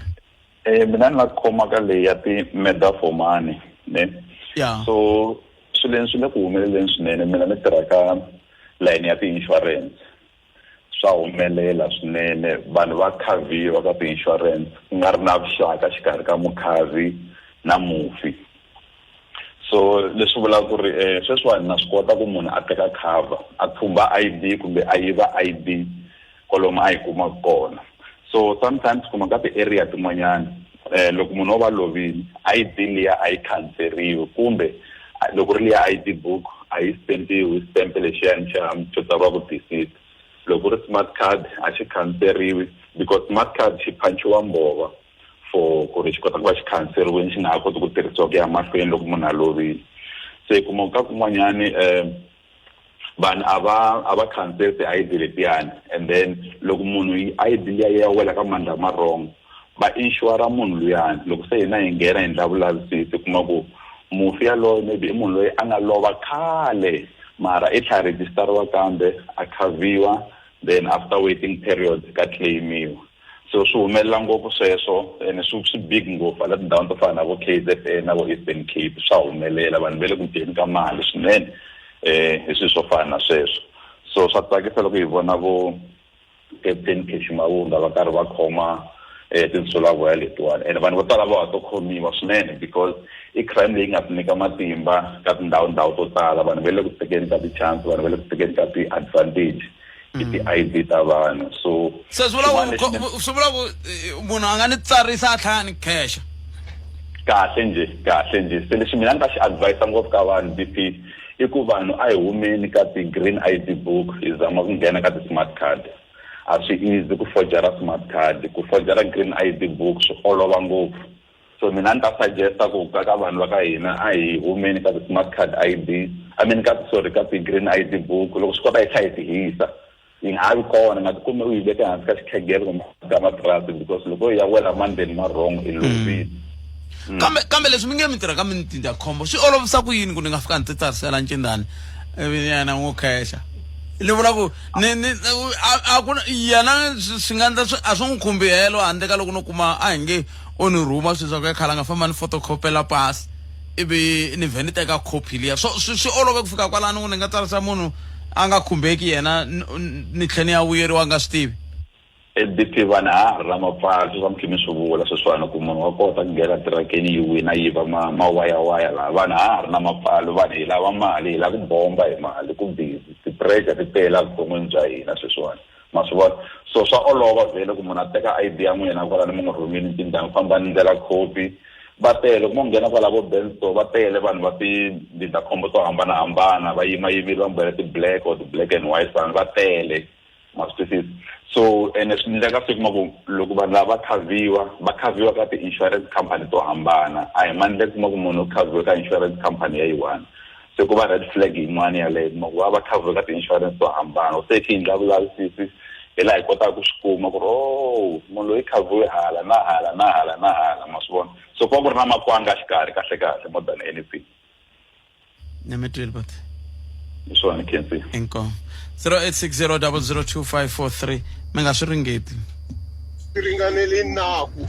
Eh mina ni la ku khoma ka leyi ya ti-murder for money ne? Yeah. So swilo leswi swi le ku humeleleni swinene mina ni tirha ka layeni ya ti-insurance swa humelela swinene vanhu va khavhiwa ka ti-insurance ku nga ri na vuxaka xikarhi ka mukhavi na mufi so leswi vulaka ku ri um sweswiwani na swi kota ku munhu a teka cover a thumba I_D kumbe a yiva I_D kwalomu a yi kumaka kona so sometimes kuma ka ti-area tin'wanyana um loko munhu o va lovile I_D liya a yi khanseriwi kumbe loko ri liya I_D book a yi stampiwi stamp lexiyani xa xo tsariwa ku deceased loko ri smart card a xi khanseriwi because smart card xi phanciwa mbova for ku ri xi kota ku va xi khanseriwile xi nga ha koti ku tirhisiwa ku ya mahlweni loko munhu a lovile se kuma ka kun'wanyani um Vanhu a va a va cancel ti-I_D letiyani, and then loko munhu yi I_D liya yi ya wela ka mandla ma wrong, va insure munhu luyani. Loko se hina hi nghena hi endla vulavisisi, kuma ku mufi yaloye maybe i munhu loyi a nga lova khale, mara i tlhela registeriwa kambe a khaviwa, then after waiting period ka claimiwa. So swi humelela ngopfu sweswo, ene swi big ngopfu hala tindhawini to fana na vo KZN na vo Eastern Cape. Swa humelela, vanhu va le ku dyeni ka mali swinene hi swilo swo fana na sweswo. So swa tsakisa loko hi vona vo Captain Cash Mavunda va karhi va khoma tinsulavoya letiwani, ene vanhu vo tala va ha to khomiwa swinene because i crime leyi nga ti nyika matimba ka tindhawu ndhawu to tala. Vanhu va le ku tekeni ka ti-chance, vanhu va le ku tekeni ka ti-advantage hi ti-I_D ta vanhu. So se swi vula ku swi vula ku munhu a nga ni tsarisa a tlhela a ni cash. Kahle njhe, kahle njhe. Se lexi mina ni ta xi advise ngopfu ka vanhu, D_P, i ku vanhu a hi humeni ka ti-green I_D book, hi zama ku nghena ka ti-smart card. A swi easy ku forgera smart card, ku forgera green I_D book swi olova ngopfu. So mina ni ta suggesta ku ka ka vanhu va ka hina a hi humeni ka ti-smart card I_D, I mean ka, sorry, ka ti-green I_D book. Loko swi kota hi tlha hi ti hisa, yi nga ha vi kona, nga tikumi u yi veka hansi ka xikhegelo kumbe ka matirasi, because loko yi ya wela mandleni ma wrong, i lovile. Kambe leswi mi nge mi tirha ka mindzindzakhombo, swi olovisa ku yini ku ni nga fika ni ti tsarisela ncindani ivi yena n'wi khexa? Ni vula ku ni ni a ku yena swi nga endla a swi n'wi khumbi helo, handle ka loko no kuma a hi nge o ni rhuma sweswi ku ya khala nga famba ni photocopela pasi ivi ni vhe ni teka copy liya. So swi olove ku fika kwalano ni nga tsarisa munhu a nga khumbeki yena, ni tlhela ni ya vuyeriwa a nga swi tivi. D_P, vanhu ha ha ri na mapfalo. Sweswi a mi tlhe mi swi vula sweswiwani ku munhu wa kota ku nghena tirakeni yi wina yiva ma mawayawaya laha. Vanhu ha ha ri na mapfalo, vanhu hi lava mali, hi lava ku bomba hi mali, ku busy, ti-pressure ti tele evuton'wini bya hina sweswiwani, ma swi vona. So swa olova vhele ku munhu a teka I_D ya n'wina kwalano mi n'wi rhumile ncindani, famba ni ndlela copy. Va tele ku mo nghena kwala vo Bensto, va tele vanhu va tindzindzakhombo to hambanahambana, va yimayimile, va mbale ti-black or ti-black and white, vanhu va tele, ma swi twisisa. So ene swi endleka swi kuma ku loko vanhu lava va khaviwa, va khaviwa ka ti-insurance company to hambana. A hi mani le kuma ku munhu u khaviwe ka insurance company ya yi one, se ku va red flag yin'wana yaleyo, kuma ku va va khaviwe ka ti-insurance to hambana. Se hi endla vulavisisi hi laha hi kotaka ku swi kuma ku ri oh, munhu loyi khaviwe hala na hala na hala na hala, ma swi vona. So ku va ku ri na makwanga xikarhi kahle kahle more than anything. Ni mi twile but hi swona, khensi. Inkomu. 0860002543, mi nga swi ringeti. Swi ringanele naku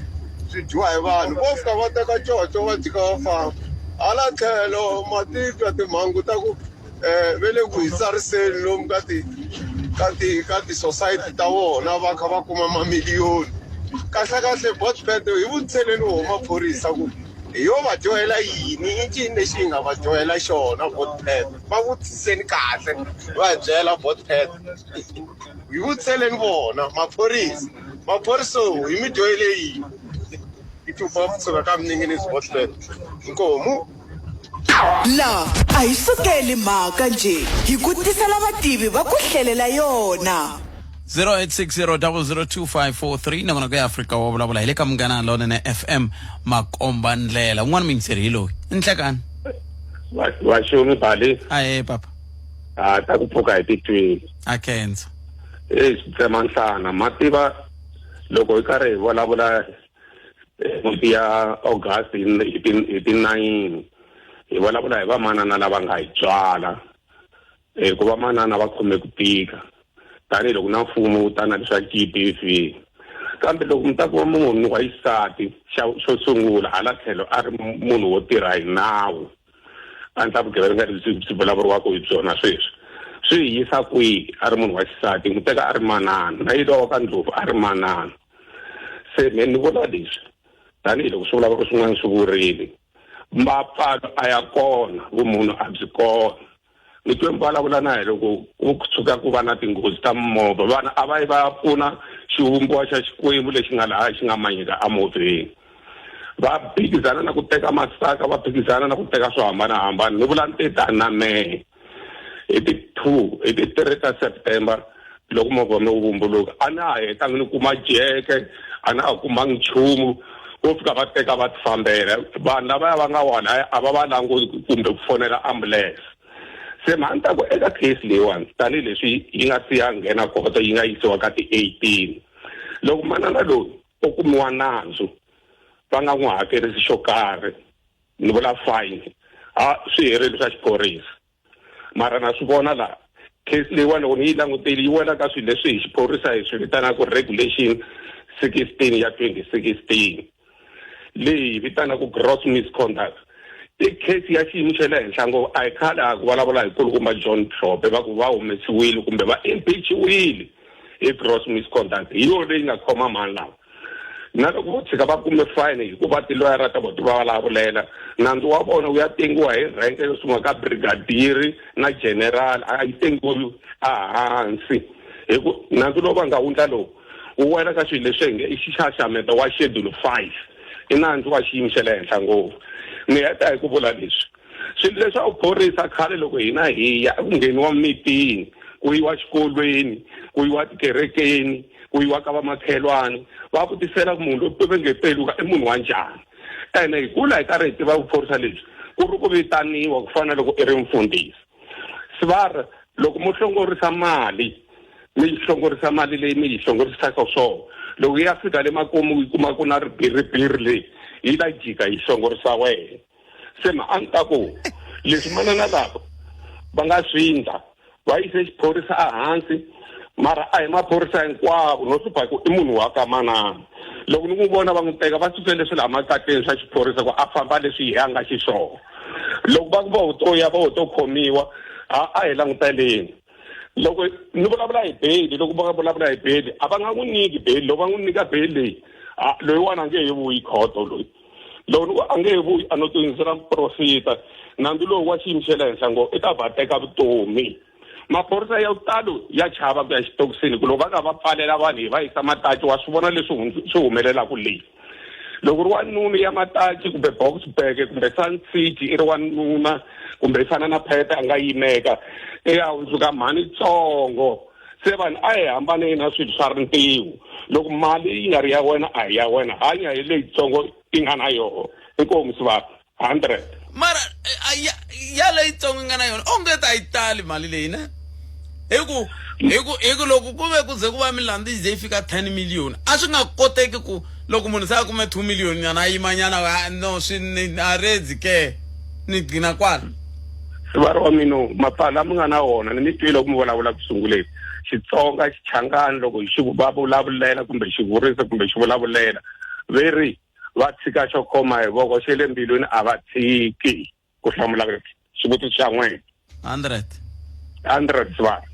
swi dyiwa hi vanhu vo fika va teka coco va jika va famba hala tlhelo. Ma titwa timhangu ta ku ve le ku hi tsariseni lomu ka ti ka ti ka ti-society ta vona, va kha va kuma mamiliyoni. Kahle kahle, botpet hi vutiseleni wo maphorisa ku hi yo va dyohela yini, i ncini lexi hi nga va dyohela xona? Botpet va vutiseni kahle, va hi byela. Botpet hi vutiseleni vona maphorisa, maphorisa hi mi dyohele yini? I tupa kusuka ka Mininginizi. Botpet, inkomu. La a hi sukeli mhaka nje, hi ku tisela vativi va ku hlelela yona. 0860002543, nakona ku ya Afrika wa vulavula hi le ka Munghana Lonene FM, makomba ndlela. Un'wana muyingiseri hi loyi, nhlekani. Vaxumi bali. Ahe papa. A ta ku pfuka hi titwini. A khensa. Eyi, swi tsema nhlana, ma tiva loko hi karhi hi vulavula n'hweti ya August hi ti-9, hi vulavula hi vamanana lava nga hi tswala, hikuva vamanana va khome ku tika tanihiloko na mfumo wu ta na leswa G_B_V. Kambe loko mi ta kuma munhu wa xisati, xa xo sungula hala tlhelo a ri munhu wo tirha hi nawu, a ndla vugevenga lebyi byi vulavuriwaka hi byona sweswi, swi hi yisa kwihi? A ri munhu wa xisati, n'wi teka a ri manana, na yilo wa ka Ndlovu a ri manana. Se me ni vula leswi tanihiloko swi vulavula swin'wana swi vurile, mapfalo a ya kona, vumunhu a byi kona. Ni twe mi vulavula na hi loko ku tshuka ku va na tinghozi ta mimovha, vanhu a va yi va ya pfuna xivumbiwa xa Xikwembu lexi nga laha xi nga manyika emovheni, va phikizana na ku teka masaka, va phikizana na ku teka swo hambanahambana. Ni vula ni te tani na mehe hi ti-2, hi ti-3 ta September, loko movha wa mina wu vumbuluka, a na ha hetangi ni kuma jeke, a na ha kumangi nchumu, vo fika va teka va ti fambela. Vanhu lavaya va nga walaya a va va languti kumbe ku fonela ambulance. Se mhani ta ku eka case leyiwani tanihileswi yi nga si ya nghena khoto yi nga yisiwa ka ti-18 loko manana loyi o kumiwa nandzu va nga n'wi hakerisi xo karhi ni vula fine a swi herile swa xiphorisa mara na swi vona laha case leyiwani loko ni yi langutile yi wela ka swilo leswi hi xiphorisa hi swi vitanaka regulation 16 ya 2016 leyi hi vitanaka gross misconduct i case ya xiyimo xa le henhla ngopfu a hi khale a ku vulavula hi kulukumba John Hlophe va ku va humesiwile kumbe va impeachiwile hi gross misconduct hi yona leyi nga khoma mhani lava na loko vo tshika va kume fine hikuva tiloyara ta vona ti va vulavulela nandzu wa vona wu ya tengiwa hi rhenke yo sungula ka brigadier na general a yi tengiwi ehansi hi ku nandzu lowu va nga wundla lowu wu wela ka swilo leswi hi nge i xixaxameto wa schedule 5 i nandzu wa xiyimo xa le henhla ngopfu ni heta hi ku vula leswi swilo leswi a wu phorisa khale loko hina hi ya ku ngheniwa mitini ku yiwa xikolweni ku yiwa tikerekeni ku yiwa ka vamakhelwani va vutisela ku munhu loyi va nge peluka i munhu wa njhani ene hi kula hi karhi hi tiva vuphorisa lebyi ku ri ku vitaniwa ku fana loko i ri mfundhisi sivara loko mo hlongorisa mali mi yi hlongorisa mali leyi mi yi hlongorisaka swona loko yi ya fika le makumu yi kuma ku na ribiribiri leyi yi ta jika yi hlongorisa wena se ma a ni ta ku leswi manana lava va nga swi ndla va yise xiphorisa ehansi mara a hi maphorisa hinkwavo no hlupha hi ku i munhu wa ka manana loko ni n'wi vona va n'wi teka va suse leswi laha makatleni swa xiphorisa ku a famba leswi hi a nga xiswona loko va ku va ho to ya va ho to khomiwa a a hi languteleni loko ni vulavula hi beli loko va vulavula hi beli a va nga n'wi nyiki beli loko va n'wi nyika beli leyi loyiwani a nge he vuyi khoto loyi loko ni ku a nge he vuyi a no tinyisela muprofita nandzu lowu wa xiyimo xa le henhla ngopfu i ta va teka vutomi maphorisa ya talo ya chava ku ya xitokisini ku loko va nga va pfalela vanhu hi va yisa mataci wa swi vona leswi swi humelelaka leyi loko ri wanuna ya mataci kumbe boxburg kumbe sun city i ri wanuna kumbe i fana na phete a nga yimeka i ya hundzuka mhani tsongo se vanhu a hi hambaneni na swilo swa rintiho loko mali yi nga ri ya wena a hi ya wena hanya hi leyitsongo yi nga na yoho inkomu sivaka 100 mara eh, ya, ya leyitsongo yi nga na yona onge ta yi tali mali leyi ne hi ku hi ku hi ku loko ku ve ku ze ku va milandzu yi ze yi fika 10 million a swi nga koteki ku loko munhu se a kume 2 million nyana a yimanyana ah, no swi ni a redzi ke ni gcina kwala sivara wa mina mapfala mi nga na wona ni mi twile ku mi vulavula ku sunguleni xitsonga xichangani loko xi va vulavulela kumbe xi vurisa kumbe xi vulavulela ve ri va tshika xo khoma hi voko xe le mbilwini a va tshiki ku hlamula xivutiso xa n'wina 100 100 sivara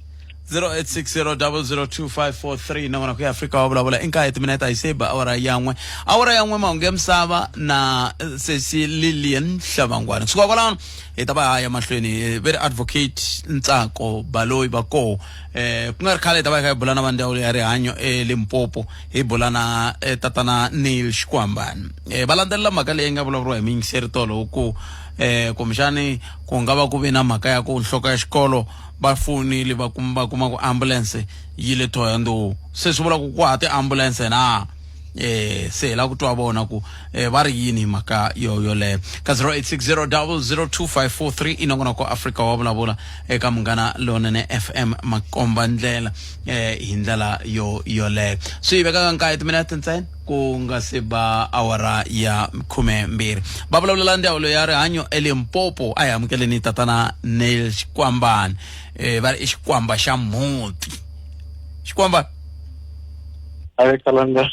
0860002543 na wona ku ya Afrika wa vulavula i nkaye timinete a yi se ba awara yan'we awara yan'we mahungu ya misava na eh, sesi Lilian Hlavangwana kusuka kwalano hi ta va ya mahlweni eh, ve ri advocate Ntsako Baloyi va koho eh ku nga ri khale hi ta va hi kha hi bula na va ndzawulo ya rihanyo eLimpopo hi bula na eh, tatana Neil Xikwambani eh va landzelela mhaka leyi nga vulavuriwa hi muyingiseri tolo ku eh kumbexani ku nga va ku ve na mhaka ya ku nhloko ya xikolo va fonile va kuma va kuma ku ambulance yi le Thohoyandou se swi vula ku ku ha tiambulense na eh se hi lava ku twa vona ku eh, va ri yini hi mhaka yo yoleyo ka 0860002543 i nongonoko Afrika wa vulavula eka munghana lonene FM makomba ndlela eh hi ndlela yo yoleyo swi yi vekaka nkaye timinete ntsena ku nga se ba awara ya 12 va vulavulela ndzawulo ya rihanyo elimpopo a hi amukeleni tatana Neil Xikwambani eh va ri i xikwamba xa mhuti xikwamba a kalanga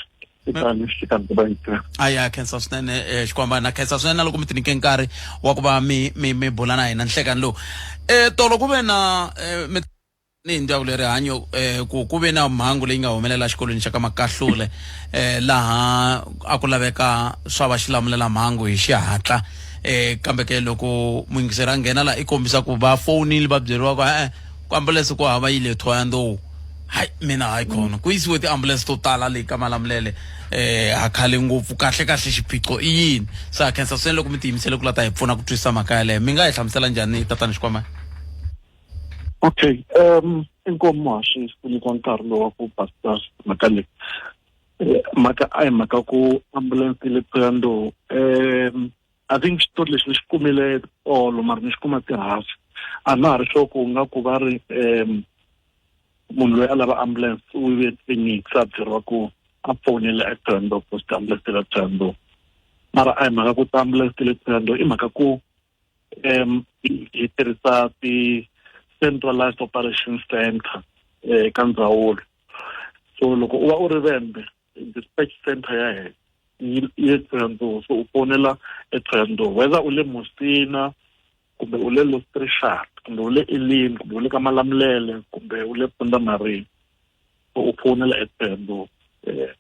tani xikandza va yi a ya khensa swinene eh, xikwamba na khensa swinene na loko mi tinike nkarhi wa ku va mi mi mi bula na hina nhlekani lowu eh tolo ku ve na eh, mi ni hi ndzawulo ya rihanyo eh, ku ku ve na mhangu leyi nga humelela exikolweni xa ka makahlule eh, laha a ku laveka swa va xilamulela mhangu hi xihatla eh, kambe ke loko muyingiseri a nghena la i kombisa ku va fonile va byeriwa ku e-e ku ambulense ku hava yi le thohoyandou hayi mina hayi khona ku yisiwe tiambulense to tala leyi ka malamulele eh ha khale ngopfu kahle kahle xiphiqo i yini se ha khensa swinene loko mi tiyimisele ku la ta hi pfuna ku twisisa mhaka yaleyo mi nga hi hlamusela njhani tatana xikwama okay um inkomu muhaxi ku nyikiwa nkarhi lowu wa ku basisa mhaka leyi eh, mhaka a hi mhaka ku ambulance yi le thohoyandou um I think xitori lexi ni xi kumile tolo mara ni xi kuma tihafu A na ha ri sure ku nga ku va ri um munhu loyi a lava ambulance u ve tliliniki se a byeriwa ku a fonele eThohoyandou because ti-ambulance ti le Thohoyandou. Mara a hi mhaka ku ti-ambulance ti le Thohoyandou i mhaka ku um hi tirhisa ti-centralized operation center eka ndzawulo. So loko u va u ri Vhembe dispatch center ya hina yi le Thohoyandou so u fonela eThohoyandou whether u le Musina kumbe u le Lostrishart kumbe u le Elim kumbe u le ka Malamulele kumbe u le Punda Maria so u fonela eThohoyandou eh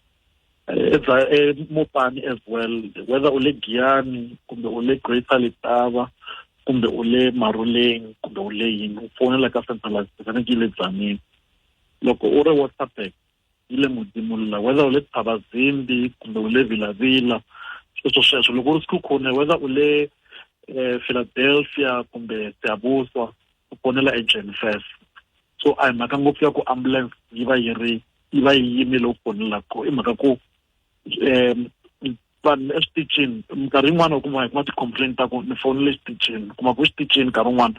eMopani as well whether u le Giyani kumbe u le Greater Letaba kumbe u le Maruleng kumbe u le yini u fonela ka centralized faneke yi le Tzaneen loko u ri Waterberg yi le Modimolla whether u le Thabazimbi kumbe u le Vilavila sweswo sweswo loko u ri Sekhukhune whether u le eh, Philadelphia kumbe Siyabuswa u fonela eJenfes so a hi mhaka ngopfu ya ku ambulance yi va yi ri yi va yi yimile u fonela ko i mhaka ku um vanhu eswitichini minkarhi yin'wana u kuma hi kuma ti-complaint ta ku ni fonele exitichini kuma ku exitichini nkarhi wun'wana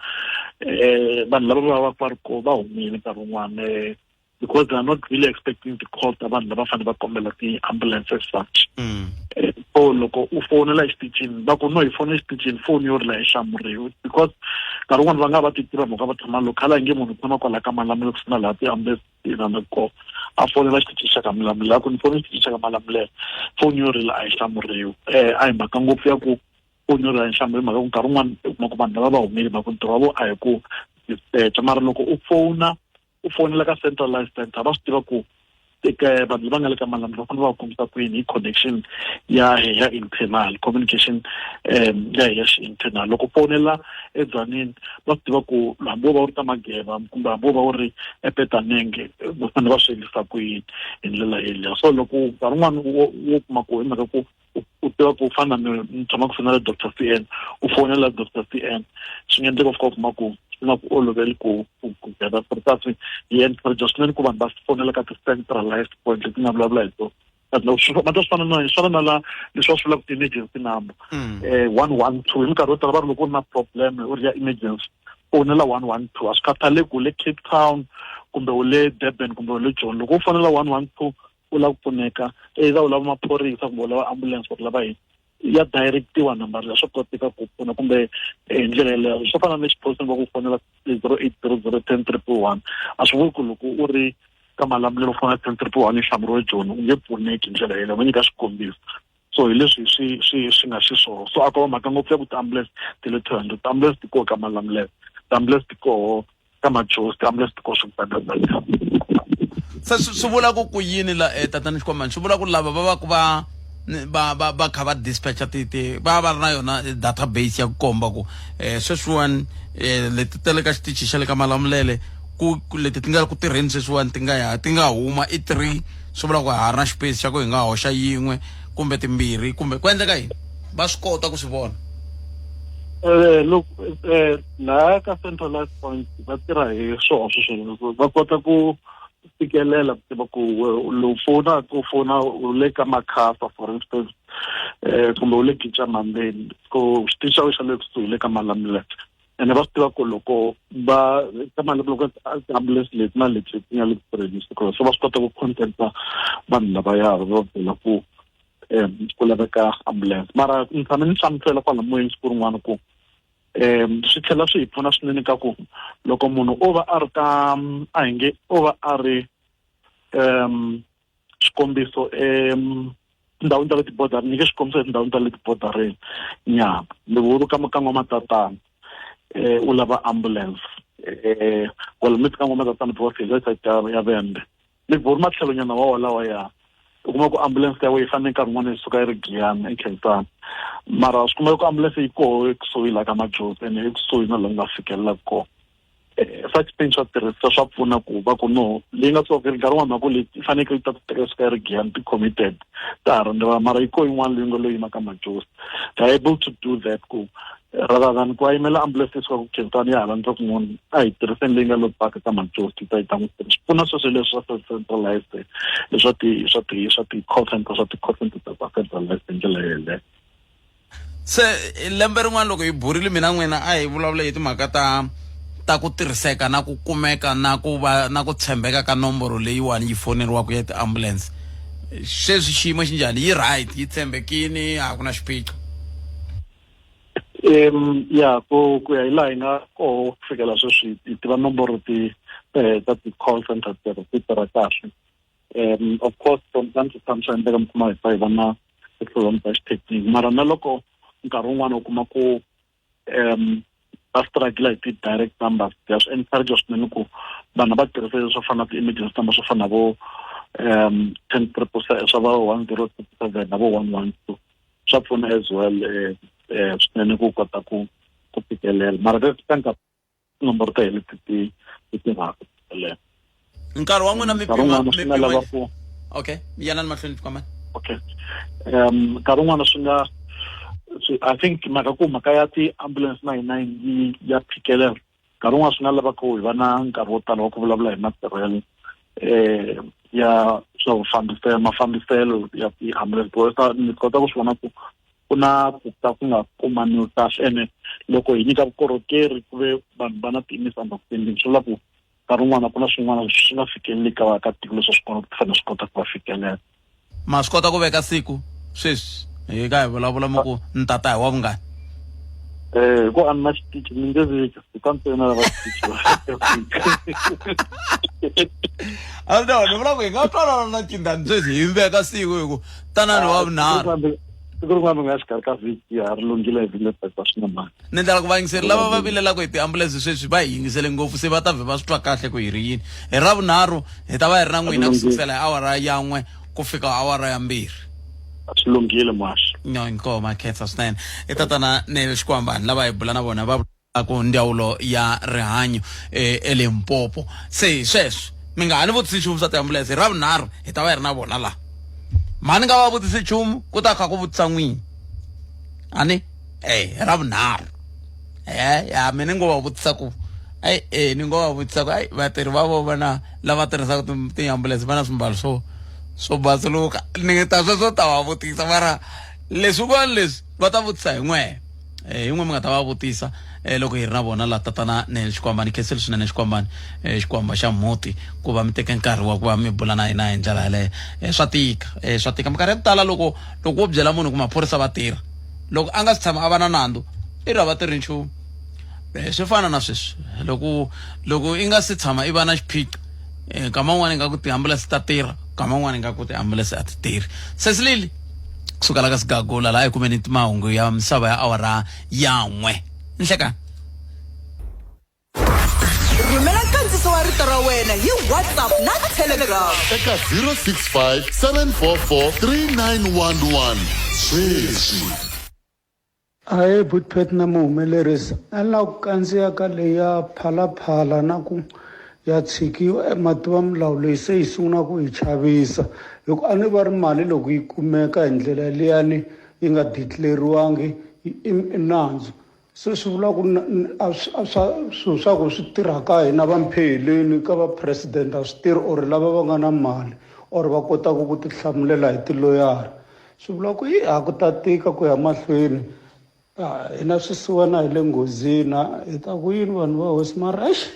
um vanhu lava va va va ri ko va humile nkarhi wun'wana um because they are not really expecting ti-call ta vanhu lava fanele va kombela ti-ambulance as such mm. eh, so loko u fonela exitichini va ku no hi fone exitichini foni yo rila yi hlamuriwe because nkarhi wun'wana va nga va ti tiva mhaka va tshama local a nge munhu u tshama kwala ka malamulele ku sina laha ti-ambulance inana kona a fonela xitichi xa ka Malamulele a ku ni fonela xitichi xa ka Malamulele foni yo rila a yi hlamuriwi um a hi mhaka ngopfu ya ku foni yo rila a yi hlamuriwi mhaka ku nkarhi wun'wana u kuma ku vanhu lava va humile mhaka ku ntirho wa vona a hi ku dispatch mara loko u fona u fonela ka centralized center va swi tiva ku eka vanhu lava nga le ka malamulele va fanele va kombisa ku yini hi connection ya ya internal communication um ya ya xi-internal loko fonela edzanini va swi tiva ku hambi wo va u ri ka mageva kumbe hambi wo va u ri epetanenge va fanele va swi endlisa ku yini hi ndlela yeleyo so loko nkarhi wun'wani wo kuma ku hi mhaka ku u tiva ku fana na ni tshama ku fonela doctor C N u fonela doctor C N swi nga endleka u fika u kuma ku swi nga ku oloveli ku ku gather kasi hi encourage swinene ku vanhu va fonela ka ti-centralized point leti nga vulavula hi tona ma ta swi fana na swi fana na la leswi va swi vulaka ti-emergency number mm. eh, 112 hi minkarhi yo tala va ri loko u ri na problem u ri ya emergency fonela 112 a swi khathaleki u le Cape Town kumbe u le Durban kumbe u le Joni loko u fonela 112 u lava ku pfuneka either u lava maphorisa kumbe u lava ambulance or lava yini ya directiwa number leyi swa koteka ku pfuna kumbe eh, hi ndlela yeleyo swo fana na xiphoriseni va ku fonela 0800 10 111 a swi vuli ku loko u ri ka malamulelo u fona 10 111 yi hlamuriwe joni u nge pfuneki hi ndlela yeleyo va nyika xikombiso so hi leswi swi swi swi nga xiswona so a ko va mhaka ngopfu ya ku ti-ambulance ti le 200 ti-ambulance ti koho ka malamulelo ti-ambulance ti koho ka majozi ti-ambulance ti koho swibedhlele se swi vula ku ku yini la eh, tatana xikwamani swi vula ku lava va va ku va va va va kha va dispatcha ti ti va va ri na yona eh, database ya ku komba ku eh sweswiwani eh leti ta le ka xitichi xa le ka malamulele ku leti ti nga ku tirheni sweswiwani ti nga ya ti nga huma i three swi vula ku ha ri na xipesi xa ku hi nga hoxa yin'we kumbe timbirhi kumbe ku endleka yini va swi kota ku swi vona eh look eh laha ka centralized point va tirha hi swoho sweswo va kota ku fikelela ku tiva ku lowu fonaka u fona u le ka makhasa for instance eh kumbe u le Gicamambeni ko xitichi xa xa le kusuhi le ka Malamulele ene va swi tiva ku loko va ka mali loko ti-ambulance leti na leti ti nga le ku tirheni siku so va swi kota ku contacta vanhu lavaya va byela ku um ku laveka ambulance mara ni tshame ni hlamusela kwala moyeni siku rin'wana ku um swi tlhela swi hi pfuna swinene ka ku loko munhu o va a ri ka a hi nge o va a ri um xikombiso um tindhawini ta le tibodarini nyike xikombiso etindhawini ta le tibodareni nyana loko u ri ka ka n'wamatatana um u lava ambulance um well mi ka n'wamatatana because hi le side ya vhembe mi bori matlhelonyana wa walawa ya u kuma ku ambulance ya wena yi fanele nkarhi wun'wana yi suka yi ri giyani ekhensani mara swi kumeka ku ambulance yi koho ekusuhi la ka majozi ene ekusuhi na laha nga fikelelaka kona eh, such things swa tirhisa swa pfuna ku va ku no leyi nga tswaka nkarhi wun'wana mhaka leyi yi fanekele yi ta ku teka suka yi ri giyani ti-committed ta ha rindziwa mara yi ko yin'wana leyi nga lo yima ka majozi they are able to do that ku rather than ku va yimela ambulance leyi sukaka Khensani ya hala ndza kun'wana a hi tirhiseni leyi nga lo paka ka majozi yi ta yi ta n'wi swi pfuna sweswo leswi swa centralized leswa ti swa ti swa ti-call center swa ti-call center ta centralized hi ndlela yeleyo se lembe rin'wana loko hi burile mina n'wina a hi vulavula hi timhaka ta ta ku tirhiseka na ku kumeka na ku va na ku tshembeka ka nomboro leyiwani yi foneriwaka ya tiambulense sweswi xiyimo xi njhani yi right yi tshembekini a ku na xiphiqo um ya ku ku ya hi laha hi nga koho ku fikela sweswi hi tiva nomboro ti eh, ta ti-call center teto ti tirha kahle um of course from time to time swa endleka mi kuma hi pfa hi va na ti-problem ta xithekiniki mara na loko nkarhi wun'wana u kuma ku um va struggle hi ti-direct numbers ya swi encourage swinene ku vanhu va tirhisa swo fana na ti-emergency number swo fana na vo um ten triple swa va 1077 na vo 112 swa pfuna as well eh, eh, swinene ku kota ku ku fikelela mara ka nkarhi tinomboro ta hina leti ti ti tirhaka ku fikelela nkarhi wa n'wina mi nkarhi pima wun'wana mi swi nga pima lava ku okay yanani mahlweni Chikwamani okay um nkarhi wun'wana swi nga i think mhaka ku mhaka ya ti-ambulance na hina yi ya phikelela nkarhi wun'wana swi nga lava ku hi va na nkarhi wo tala wa ku vulavula hi matirhelo eh ya swa vufambiselo mafambiselo ya ti-ambulance because ni kota ku swi vona ku ku na ku ka ku nga kumaniwi kahle ene loko hi nyika vukorhokeri ku ve vanhu va na ti-misunderstanding swi vula ku nkarhi wun'wana ku na swin'wana swi nga fikeleli ka vaakatiko leswi swi kona fanele swi kota ku va fikelela ma swi kota ku veka siku sweswi hi ka hi vulavula mi ku ni tata hi wa vungani eh ku a ni na xitichi ni nge veki ku ntsena lava xitichi a no ni vula ku hi nga twanana na cindani sweswi hi veka siku hi ku tanani wa vunharhu siku rin'wana ri nga xikarhi ka vhiki ha ri lunghile hi vile ta swi na mhaka ni ndlela ku vayingiseri lava va vilelaka hi tiambulense sweswi va hi yingisele ngopfu se va ta vhe va swi twa kahle ku hi ri yini hi ravunharhu hi ta va hi ri na n'wina ku sukusela hi awara ya n'we ku fika awara ya mbirhi swi lunghile muhaxi no inkomo khensa swinene i tatana nele xikwambani lava hi bula na vona va ku ndzawulo ya rihanyo eh, elimpopo se hi sweswo mi nga ha ni vutisi nchumu swa tiambulense hi ravunharhu hi ta va hi ri na vona laha mhani nga va vutisi nchumu ku ta kha ku vutisa n'wini ani eh hi ravunharhu e ya mi ni ngo va vutisa ku ai eh ni ngo va vutisa ku ai vatirhi va vo vana lava tirhisaka tiambulense va na swimbalo swo swo basuluka ni ta sweswo ta va vutisa mara leswin'wana leswi va ta vutisa hi n'wehe eh, hi n'we mi nga ta va vutisa eh, loko hi ri na vona la tatana nel xikwambani khenseli swinene xikwambani eh, xikwamba xa mhuti ku va mi teke nkarhi wa ku va mi bula na hina hi ndlela yaleyo eh, swa tika eh, swa tika minkarhi ya ku tala loko loko wo byela munhu ku maphorisa va tirha loko a nga si tshama a va na nandzu i ri a va tirhi nchumu eh, swi fana na sweswi loko loko i nga si tshama i va na xiphiqo eh, nkama wun'wana i nga ku tiambulense ta tirha nkama wun'wana i nga ku tiambulense a ti tirhi sesilili kusuka la ka sigagula laha hi kumeni mahungu ya misava ya awara ya n'we nhlekani rhumela nkandziso wa rito ra wena hi whatsapp na telegram eka 065 744 3911 sweswi Ahee Bootpet na muhumelerisi a ni lava ku kandziya ka leyi ya phalaphala na ku ya tshikiwa mativa milawu leyi se yi sungula ku hi chavisa hi ku a ni va ri mali loko yi kumeka hi ndlela liyani yi nga declare-iwangi i nandzu se swi vula ku a swi a swa swilo swa ku swi tirha ka hina va mpheheleni ka va president a swi tirhi or lava va nga na mali or va kotaka ku tihlamulela hi tiloyara swi vula ku yi a ku ta tika ku ya mahlweni hina swisiwana hi le nghozini hi ta ku yini vanhu va hosi mara exi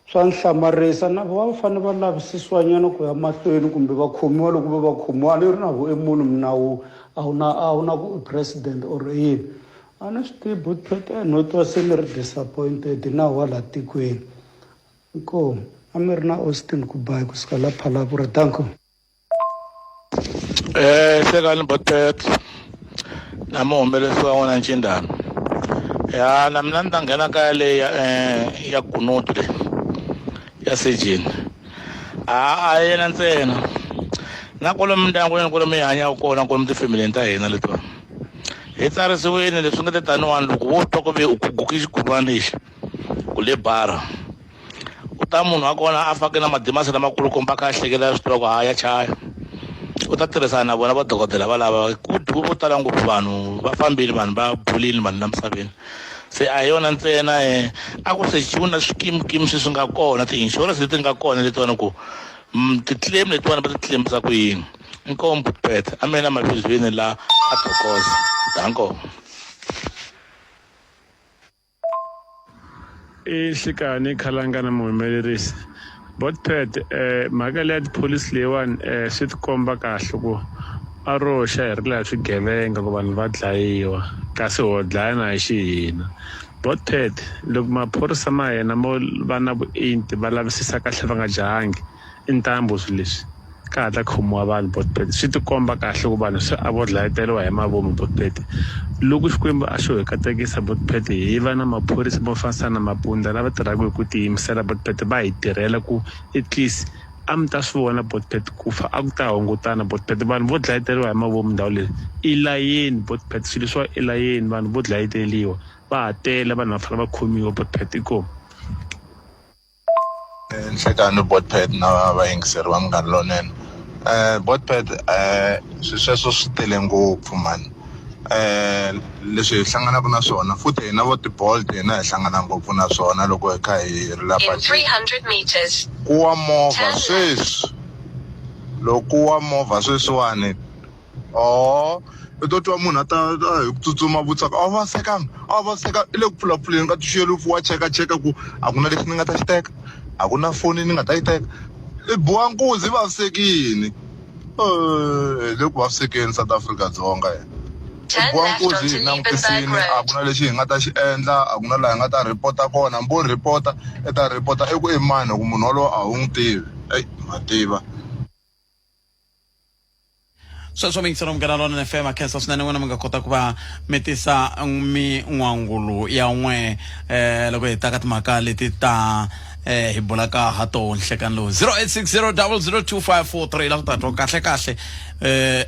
swa ni hlamarisa na va fanele va lavisisiwa nyana ku ya mahlweni kumbe va khomiwa loko va va khomiwa a ni ri na vo i munhu minawu a wu na a wu na ku i president or yini a ni swi tivi but no twa se ni ri disappointed na wa laha tikweni inkomu a mi ri na austin kubayi kusuka la phalapura danko Eh hlekani Botpet na muhumelerisi wa n'wina Ncindana ya na mina ni ta nghena kaya leyi ya eh, ya kunutu leyi ya sejeni a a yena ntsena na kwalomu mindyangwini kwalomu hi hanyaka kona kwalomu tifemilini ta hina letiwa hi tsarisiwile leswi nga te taniwani loko wo twa ku ve u guguke xikurwana lexi ku le bara u ta munhu wa kona a fake na madimasi lamakulukumba a kha a hlekela swi tiva ku ha ya chaya u ta tirhisana na vona vadokodela valava ku dyiwe vo tala ngopfu vanhu va fambile vanhu va bulile vanhu la misaveni se a hi yona ntsena um a ku sechiwi na swikimikimi sweswi nga kona ti-insurance leti nga kona letiwani ku ti-claim letiwani va ti claimisa ku yini inkomu pet a mina mavizweni la a thokoza danko. I nhlikani khalanga na muhumelerisi. Botpet mhaka leya tipholisi leyiwani swi tikomba kahle ku a ro xa hi ri laha swigevenga ku vanhu va dlayiwa kasi ho dlayana hi xihina. Botpet loko maphorisa ma hina mo va na vuenti va lavisisa kahle va nga jahangi i ntambu swilo leswi ka hatla khomiwa vanhu Botpet swi tikomba kahle ku vanhu se a vo dlayeteriwa hi mavomu Botpet loko Xikwembu a xo hi katekisa Botpet hi va na maphorisa mo fanisa na Mapunda lava tirhaka hi ku tiyimisela Botpet va hi tirhela ku at least a mi ta swi vona Botpet ku fa a ku ta hungutana Botpet vanhu vo dlayeteriwa hi mavomu ndhawu leyi i layeni Botpet swilo leswiwa i layeni vanhu vo dlayeteriwa va ha tele vanhu va fanele va khomiwa Botpet inkomu. Nhlekani Botpet na vayingiseri va Munghana Lonene Botpet swi sweswo swi tele ngopfu mhani leswi hi hlanganaka na swona futhi hina vo ti-Bolt hina hi hlangana ngopfu na swona loko hi kha hi ri la patwini ku wa movha sweswi loko ku wa movha sweswiwani or i to twa munhu a ta hi ku tsutsuma vutisa ku a wu vavisekanga a wu vavisekanga i le ku pfulapfuleni ka tixelufu wa chekacheka ku a ku na lexi ni nga ta xi teka a ku na foni ni nga ta yi teka i biwa nkunzi i vavisekile hi le ku vavisekeni South Africa Dzonga hina i biwa nkunzi hi langutisile a ku na lexi hi nga ta xi endla a ku na laha hi nga ta report-a kona hambi wo report-a i ta report-a i ku i mani hi ku munhu walowo a wu n'wi tivi eyi ma tiva. Sweswo miyingiselo Munghana Lonene FM a khensa swinene n'wina mi nga kota ku va mi tisa min'wangulo ya n'we loko hi ta ka timhaka leti ta hi bulaka ha toho nhlekani lowu 0860002543 la ku ta twa kahle kahle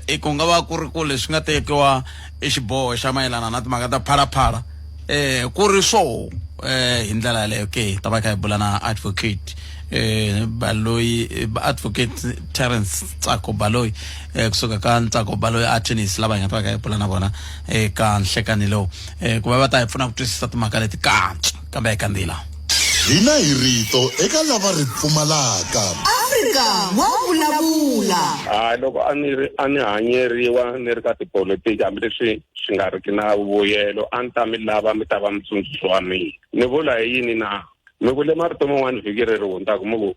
i ku nga va ku ri ku leswi nga tekiwa i xiboho xa mayelana na timhaka ta phalaphala ku ri swo hi ndlela yaleyo ke ta va kha hi bula na advocate Baloyi advocate Terence Ntsako Baloyi kusuka ka Ntsako Baloyi attorneys lava hi nga ta va kha hi bula na vona eka nhlekani lowu ku va va ta hi pfuna ku twisisa timhaka leti kantswa kambe hi kandzila Hina hi rito eka lava ri pfumalaka. Afrika wa vulavula. Hayi loko a ni ri a ni hanyeriwa ni ri ka tipolotiki hambileswi swi nga riki na vuyelo a ni ta mi lava mi ta va mutsundzuxi wa mina ni vula hi yini na mi vule marito man'wana vhiki leri hundzaka mi ku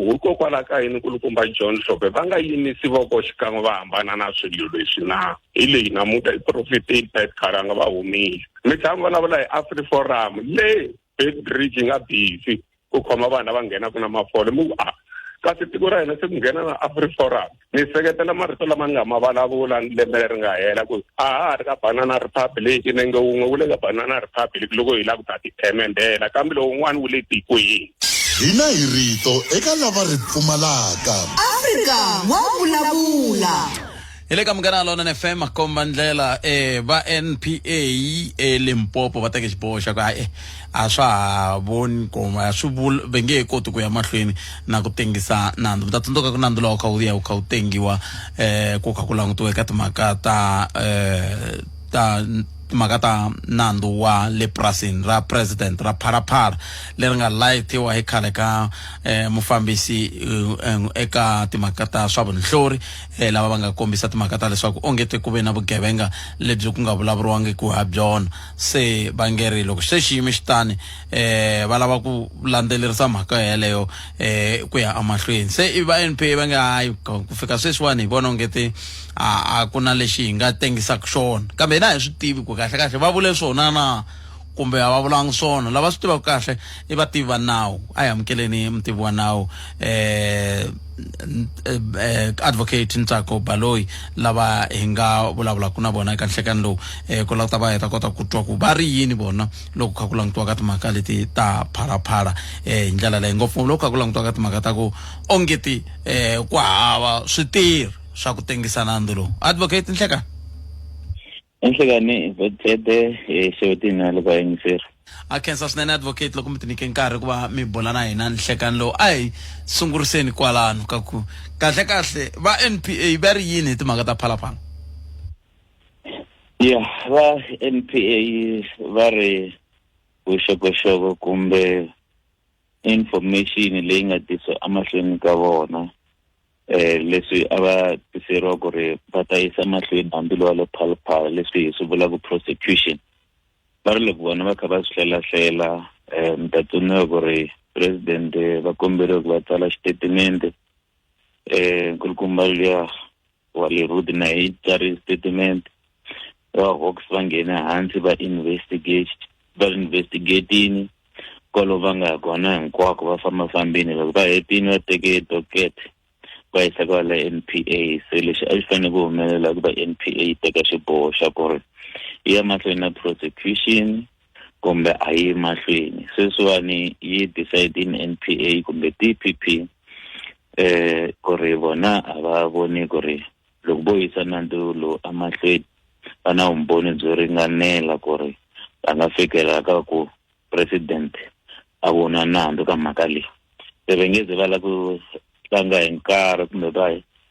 hikokwalaho ka yini nkulukumba John Hlophe va nga yimisi voko xikan'we va hambana na swilo leswi na hi leyi namuntlha i profitile Pat Khalanga va humile mi tlhela mi vulavula hi AfriForum le Beitbridge yi nga busy ku khoma vanhu lava nghenaka na mafole mi ku a kasi tiko ra hina se ku nghena na AfriForum ni seketela marito lama ni nga ma vulavula lembe leri nga hela ku a ha ha ri ka Banana Republic nenge wun'we wu le ka Banana Republic loko hi lava ku ta ti themendela kambe lowun'wana wu le tikweni. Hina hi rito eka lava ri pfumalaka. Afrika wa vulavula. Hi le ka Munghana Lonene FM komba ndlela va NPA eLimpopo va teke xiboho xa ku hayi a swa ha voni koma a swi vuli va nge he koti ku ya mahlweni na ku tengisa nandzu mi ta tsundzuka ku nandzu lowu kha wu ya wu kha wu tengiwa ku kha ku langutiwa eka timhaka ta ta timhaka ta nandzu wa le purasini ra president ra Phalaphala leri nga layitiwa hi khale ka mufambisi eka timhaka ta swa vunhlori lava va nga kombisa timhaka ta leswaku onge te ku ve na vugevenga lebyi ku nga vulavuriwangiki ha byona se va nge ri loko se xiyimo xi tani va lava ku landzelerisa mhaka yeleyo ku ya emahlweni se i va NPA va nge hayi ku fika sweswiwani hi vona onge te a ku na lexi hi nga tengisaka xona kambe hina hi swi tivi ku kahle kahle va vule swona na kumbe a va vulanga swona lava swi tivaka kahle i vativi va nawu a hi amukeleni mutivi wa nawu advocate Ntsako Baloyi lava hi nga vulavulaka na vona eka nhlekani lowu ku lava ta va hi ta kota ku twa ku va ri yini vona loko kha ku langutiwa ka timhaka leti ta phalaphala hi ndlela leyi ngopfu loko kha ku langutiwa ka timhaka ta ku ongeti ku hava switirhi swa ku tengisa nandzu lowu advocate Nhlekani. Enhlekani Vhede xewetini na loko yingiseri. A khensa swinene advocate loko mi tinike nkarhi ku va mi bula na hina nhlekani lowu a hi sunguriseni kwalano ka ku kahle kahle va NPA va ri yini hi timhaka ta phalaphala. Ya va NPA va ri vuxokoxoko kumbe information leyi nga tisiwa emahlweni ka vona leswi a va tiseriwa ku ri va ta yisa mahlweni hambi lowa le Phalaphala leswi hi swi vulaka prosecution va ri loko vona va kha va swi hlelahlela Mi ta tsundzuka ku ri president va komberiwe ku va tsala xitatimende nkulukumba luya wa le Rudi na yi tsari statement va Hawks va nghene hansi va investigate va investigatini kwalo va nga kona hinkwako va fambafambini loko va hetini va teke docket va yisa kwala NPA se lexi a xi fanele ku humelela ku va NPA yi teka xiboho xa ku ri yi ya mahlweni na prosecution kumbe a yi mahlweni sweswiwani yi decide-ini NPA kumbe DPP ku ri vona a va voni ku ri loko vo yisa nandzu lowu emahlweni va na vumbhoni byo ringanela ku ri va nga fikela ka ku president a vona nandzu ka mhaka leyi se va nge ze va lava ku tlanga hi nkarhi kumbe va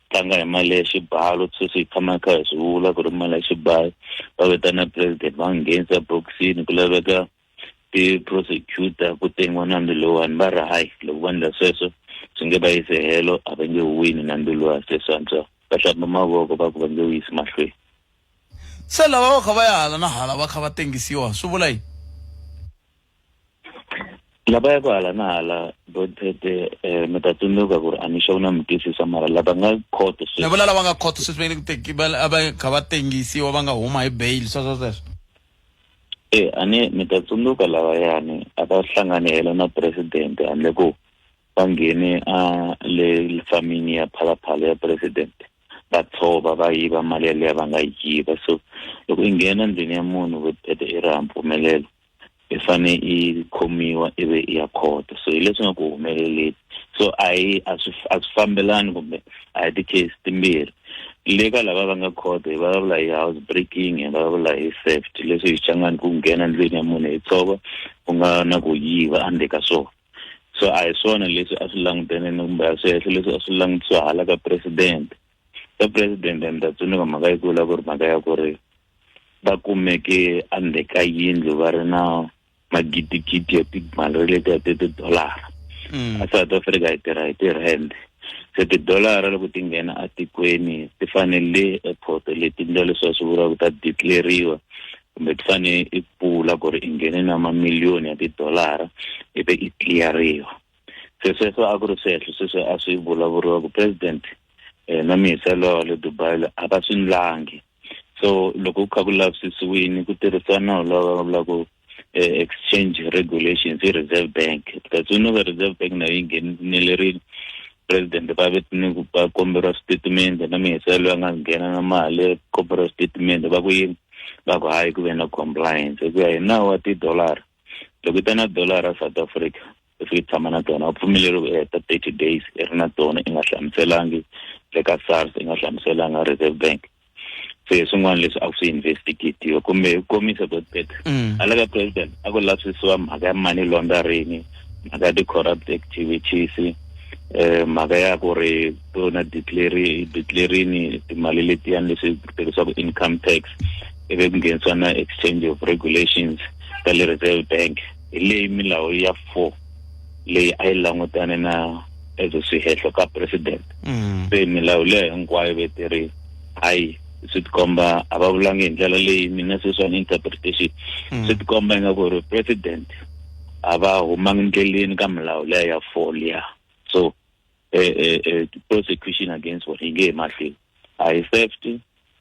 tlanga hi mali ya xibalo sweswi hi tshama kha hi swi vula ku ri mali ya xibalo va vitana president va nghenisa bokisini ku laveka ti-prosecutor ku tengiwa nandzu lowuwani va ri hayi loko va endla sweswo swi nge va yisi helo a va nge wini nandzu luwa se swi antswa va hlamba mavoko va ku va nge wu yisi mahlweni se lava va kha va ya hala na hala va kha va tengisiwa swi vula yini lava ya ku hala na hala bothete um mi ta tsundzuka ku ri a ni xo na mi twisisa mara lava nga khoto ni vula lava nga khoto sweswi va nge ku teki va va kha va tengisiwa va nga huma hi bail sweswo sweswo e a ni mi ta tsundzuka lavayani a va hlangani helo na president handle ko va nghene a le famini ya phalaphala ya president va tshova va yiva mali yaleyo va nga yiva so loko i nghena ndlwini ya munhu vutete i ri ha mpfumelelo i fane i khomiwa ivi i ya khoto so hi leswi nga ku humeleleni so a hi a swi a swi fambelani kumbe a hi ti-case timbirhi le ka lava va nga khoto hi vulavula hi house breaking hi vulavula hi theft leswi hi xangani ku nghena ndlwini ya munhu hi tshova ku nga na ku yiva endzeni ka swona so a hi swona leswi a swi langutene kumbe a swehlo leswi a swi langutisiwa hala ka president ka president ni ta tsundzuka mhaka yi kula ku ri mhaka ya ku ri va kumeke endzeni ka yindlu va ri na magidigidi ya timali letiya ti tidolara a South Africa hi tirha hi ti-rand se tidolara loko ti nghena atikweni ti fanele airport leti ndlela leswi va swi vulaka ta declariwa kumbe ti fanele i pfula ku ri i nghene na mamiliyoni ya tidolara ivi i cleariwa se sweswo a ku ri swehlo sweswo a swi vulavuriwa ku president na mihisa lowa le Dubai a va swi ndlangi so loko ku kha ku lavisisiwini ku tirhisiwa nawu lowa va vulaka exchange regulations i Reserve Bank kasi u va Reserve Bank nayo yi nghenelerile president va vetini ku va komberiwa switatimende na mihisa loyi a nga nghena na mali komberiwa switatimende va ku yini va ku hayi ku ve na compliance hi ku ya hi nawu wa tidolara loko i ta na dolara South Africa i fike tshama na tona u pfumeleriwe ku heta 30 days i ri na tona i nga hlamuselangi le ka SARS i nga hlamuselanga Reserve Bank se swin'wana leswi a swi investigatiwa kumbe hi komisa botbet hala ka president a ku lavisisiwa mhaka ya money laundering mhaka ya ti-corrupt activities mhaka ya ku ri tona declare declarini timali letiyani leswi tirhisiwaka income tax ivi ku nghenisiwa na exchange of regulations ta le Reserve Bank hi leyi milawu ya 4 leyi a yi langutane na as swihehlo ka president se milawu leyi hinkwayo veteri hayi swi tikomba a va vulangi hi ndlela leyi mina sweswiwani interpretation swi tikomba ingaku ri president a va humangi ndleleni ka milawu leya ya 4 liya so prosecution against vona yi nge he mahlweni a hi theft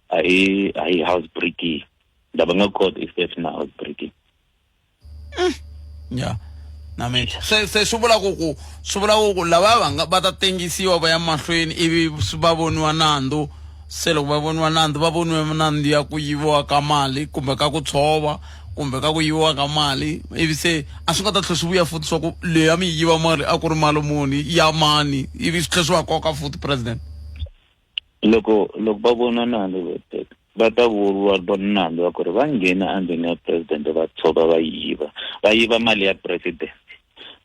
a hi a hi house breaking lava nga court i theft na house breaking ya na mina se se swi vula ku ku swi vula ku ku lava va nga va ta tengisiwa va ya mahlweni ivi va voniwa nandzu se loko va voniwa nandzu va voniwe nandzu ya ku yiviwa ka mali kumbe ka ku tshova kumbe ka ku yiviwa ka mali ivi se a swi nga ta tlhela swi vuya futhi swa ku leyi a mi yiva mali a ku ri mali muni ya mani ivi swi tlhela swi va koka futhi president loko loko va vona nandzu va ta vuriwa vona nandzu wa ku ri va nghena endzeni ya president va tshova va yiva va yiva mali ya president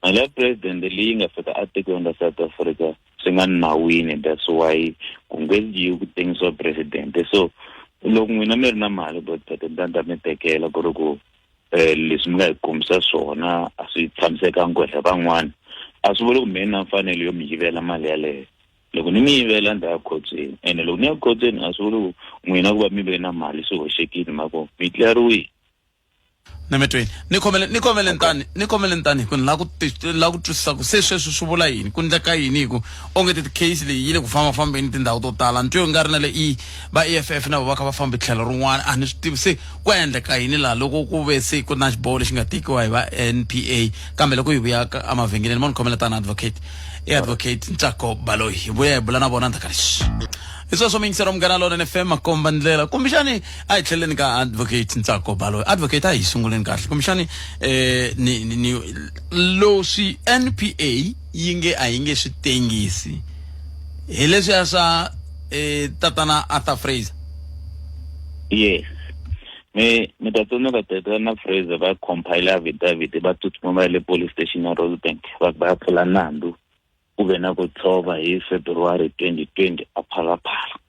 mali ya president leyi nga fika etikweni ra South Africa swi nga nawini that's why ku nge yiwi ku tengisiwa president so loko n'wina mi ri na mali botete ni ta mi tekela ku ri ku leswi mi nga hi kombisa swona a swi tshamisekanga ku hehla van'wana a swi vuli ku mi na mfanelo yo mi yivela mali yaleyo loko ni mi yivela ni ta ya khotsweni ene loko ni ya khotsweni a swi vuli ku n'wina ku va mi ve na mali swi hoxekile mhaka mi tleriwile. Nametweni ni khomele ni khomele ntani ni khomele ntani hi ku ni lava ku lava ku twisisa ku se sweswi swi vula yini, ku ndleka yini, hi ku onge ti case leyi yi le ku fambafambeni tindhawu to tala. Ni twe nga ri na le i va EFF na vo va kha va fambi tlhelo rin'wana, a ni swi tivi se ku endleka yini laha loko ku ve se ku na xiboho lexi nga tekiwa hi va NPA. Kambe loko hi vuya emavhengeleni, mo ni khomela tani advocate, i Advocate Ntsako Baloyi, hi vuya hi bula na vona ndzhaku ka leswi. Hi sweswo miyingiselo Munghana Lonene FM, makomba ndlela. Kumbexani a hi tlheleni ka Advocate Ntsako Baloyi. Advocate, a hi sunguleni kahle. Kumbexani ni leswi NPA yi nge a yi nge swi tengisi hi leswiya swa tatana Arthur Fraser. Yes, mi ta tsundzuka tatana Fraser va compile affidavit, va tsutsuma va ya le police station ya Rosebank, va ya pfula nandzu ku ve na ku tshova hi February 2020 a Phalaphala.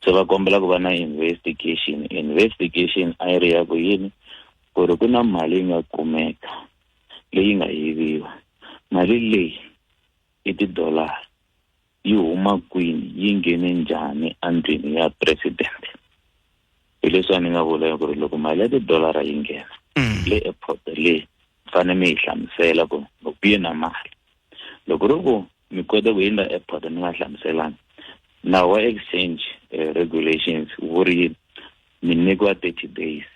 Se va kombela ku va na investigation. Investigation a yi ri ya ku yini? Ku ri ku na mali yi nga kumeka leyi nga yiviwa, mali leyi i tidollar, yi huma kwini, yi nghene njhani endlwini ya president? Hi leswi a ni nga vula ku ri loko mali ya tidolara yi nghena le airport le, fanele mi yi hlamusela ku loko yi na mali, loko ri ku mi kota ku yindla airport mi nga hlamuselanga, nawu wa exchange regulations wu ri yini? Mi nyikiwa 30 days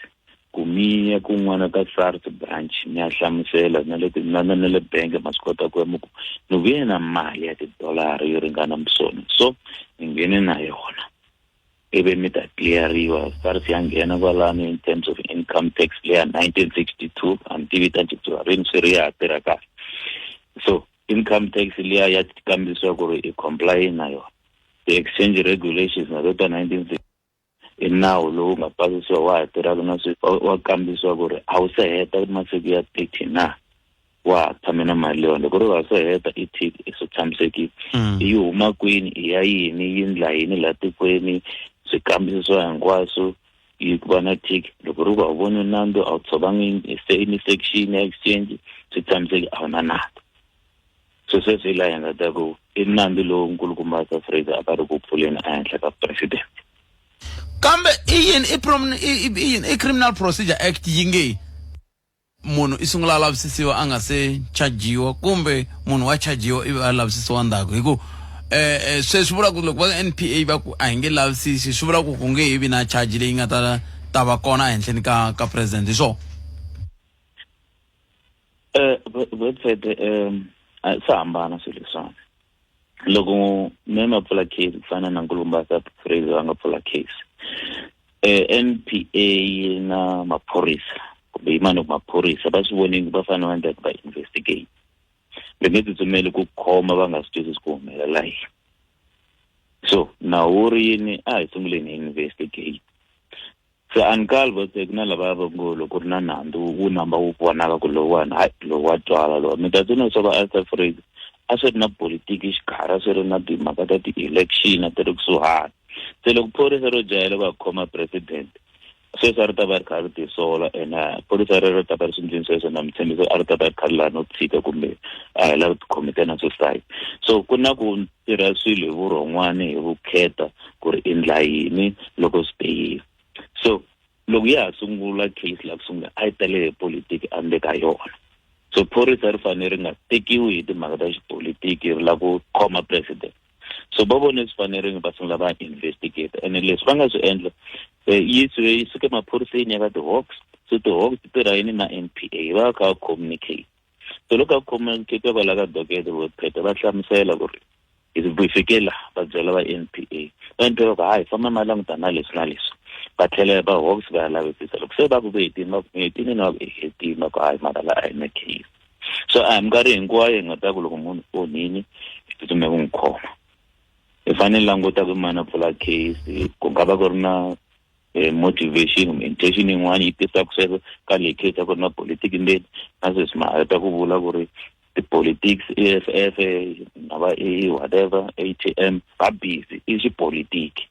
ku mi ya kun'wana ka SARS branch mi ya hlamusela, na le na le bank ma swi kota ku ya mi ku ni vuye na mali ya tidolara yo ringana sona, so ni nghene na yona, ivi mi ta cleariwa. SARS ya nghena kwalano in terms of income tax leya 1962, a ni tivi ta cinciwa rini, swi ri ya ha tirha kahle. So income tax liya ya kambisiwa ku ri i comply na yona. The exchange regulations na to ta 19 i nawu lowu nga pasisiwa wa ha tirhaka na sweswi, wa kambisiwa ku ri a wu se heta masiku ya 30 na wa ha tshame na mali yona. Loko ri wa se heta i tick, i swi tshamisekile. Yi huma kwini, i ya yini, yi ndla yini laha tikweni, swi kambisisiwa hinkwaswo, yi ku va na tick. Loko ri ku a wu voni nandzu, a wu tshovangi any section ya exchange, swi tshamiseki, a wu na nandzu. So sweswi hi laha hi nga ta ku i nandzu lowu nkulukumba Arthur Fraser a va ri ku pfuleni ehenhla ka president. Kambe i yini i yini i Criminal Procedure Act yi nge munhu i sungula a lavisisiwa a nga se chajiwa, kumbe munhu wa chajiwa ivi a lavisisiwa ndzhaku? Hi ku sweswi vula ku loko va NPA va ku a hi nge lavisisi, swi vula ku ku nge he vi na charge leyi nga ta va kona ehenhleni ka president, hi swona? Website swa hambana swilo leswiwani. Loko me ma pfula case ku fana na nkulukumba Arthur Fraser va nga pfula case, NPA na maphorisa kumbe yimani ku maphorisa va swi vonile, va fanele va endla va investigate. Va nge tsutsumeli ku khoma va nga swi twisisi ku humelela yini. So nawu wu ri yini? A hi sunguleni hi investigate. Se a ni kali va ku na lava va ngo loko ku ri na nandzu wu namba wu vonaka ku lowuwani, hayi, lowu wa twala lowa. Mi ta tsundzuka swa va Arthur Fraser a swi ri na politiki xikarhi, a swi ri na timhaka ta ti-election a ti ri kusuhani. Se loko phorisa ro jahela ku ya khoma president sweswi, a ri ta va ri kha ri tisola, ene phorisa rero ri ta va ri swi ndlwini sweswo, na mi tshembisa a ri ta va ri kha ri lava no tshika kumbe a hi lava tikhomita na suicide. So ku na ku tirha swilo hi vurhon'wani, hi vukheta, ku ri endla yini loko swi teyile. So loko ya ha sungula case la ku sungula, a yi tele hi politiki endzeni ka yona. So phorisa ri fanele ri nga tekiwi hi timhaka ta xipolitiki ri lava ku khoma president. So va vone swi fanerile va sungula va investigate, ene leswi va nga swi endla, yi suke maphoriseni ya ka ti-Hawks. So ti-Hawks ti tirha yini na NPA, va kha va communicate. So loko a communicate kwala ka docket vo pheta va hlamusela ku ri hi fike laha, va byela va NPA, va NPA va ku hayi, famba ma languta na leswi na leswi. Va tlhela va Hawks va ya lavisisa. Loko se va ku hetini, va ku hetini na va ku hetini, va ku hayi, mara la a hi na case. So a hi minkarhi hinkwayo hi nga ta ku loko munhu onhini hi tsutsume ku n'wi khoma. Hi fanele languta ku mani a pfula case, ku nga va ku ri na motivation kumbe intention yin'wana yi tisaka sweswo ka leyi case ya ku ri na politiki ndzeni. Na sweswi ma ta ku vula ku ri ti-politics, EFF na va A whatever ATM va busy i xipolitiki.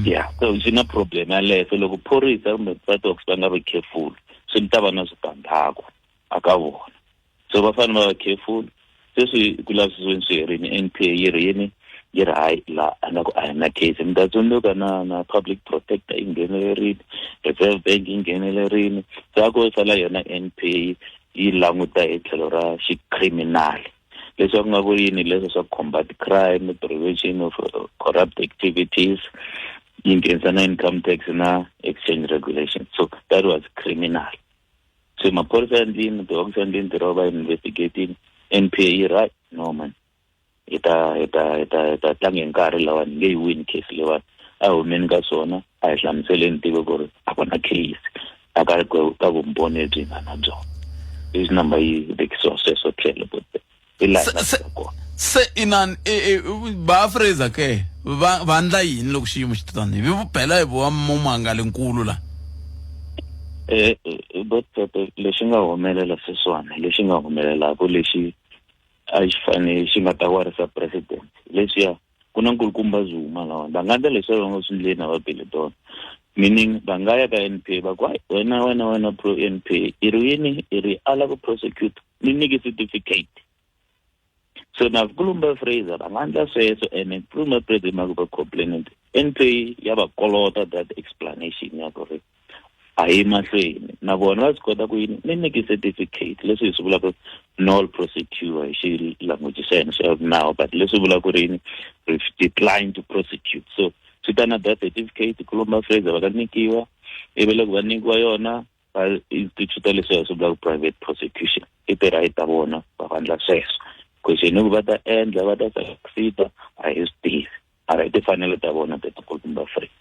Yeah, so swi na problem yaleyo. So loko phorisa kumbe va va nga vi careful, swi ta va na switandzhaku a ka vona. So va fanele va va careful. Sweswi ku lavisisiweni swi herini, NPA yi ri yini? Yi ri hayi la a nga ku a hi na case. Mi ta tsundzuka na na public protector yi nghenelerile, Reserve Bank yi nghenelerile, se a ko sala yona N_P_A yi languta hi tlhelo ra xicriminal, leswi a ku nga ku yini leswo swa combat crime, prevention of corrupt activities, yi nghenisa na income tax na exchange regulation. So that was criminal. Se maphorisa ya ndlwini, tihofisi ya ndlwini ntirho va investigating, N_P_A yi ri hayi no man, hi ta hi ta hi ta hi ta tlanga hi nkarhi lawani, hi nge yi wini case leyiwani, a hi humeni ka swona, a hi hlamuseleni tiko ku ri a ku na case a ka ka vumbhoni lebyi hi nga na byona. Leswi namba yi vekisiwa sweswo tlhelo hi laha hi nga fika kona. Se inani va Fraser ke va va ndla yini loko xiyimo xi tani vi bela hi vowa mumangalinkulu la? Botpepe, lexi nga humelela sweswiwani, lexi nga humelelaka, lexi a xi fanele xi nga ta warisa president, leswiya ku na nkulukumba Zuma lawani, va nga endla leswiya va nga swi ndleni na va Benetton, meaning va nga ya ka N_P_A va ku hayi wena wena wena pro N_P_A i ri yini, i ri ala ku prosecute, ni nyike certificate. So na nkulukumba Fraser va nga endla sweswo, ene nkulukumba Fraser hi mhaka va complainant, N_P_A ya va kolota that explanation ya ku ri a yi mahlweni na vona va swi kota ku yini, ni nyike certificate, leswi hi swi vulaka nol prosecure hi xilanguage xa hina xa nawu, but leswi vulaka ku ri yini, decline to prosecute. So swi ta na that certificate, Kulumba Fraser va ta nyikiwa, ivi loko va nyikiwa yona va institute leswi hi swi vulaka private prosecution, i ti-right ta vona va va endla sweswo. Question i ku va ta endla, va ta succeed, a hi swi tivi, mara i timfanelo ta vona ta Kulumba Fraser.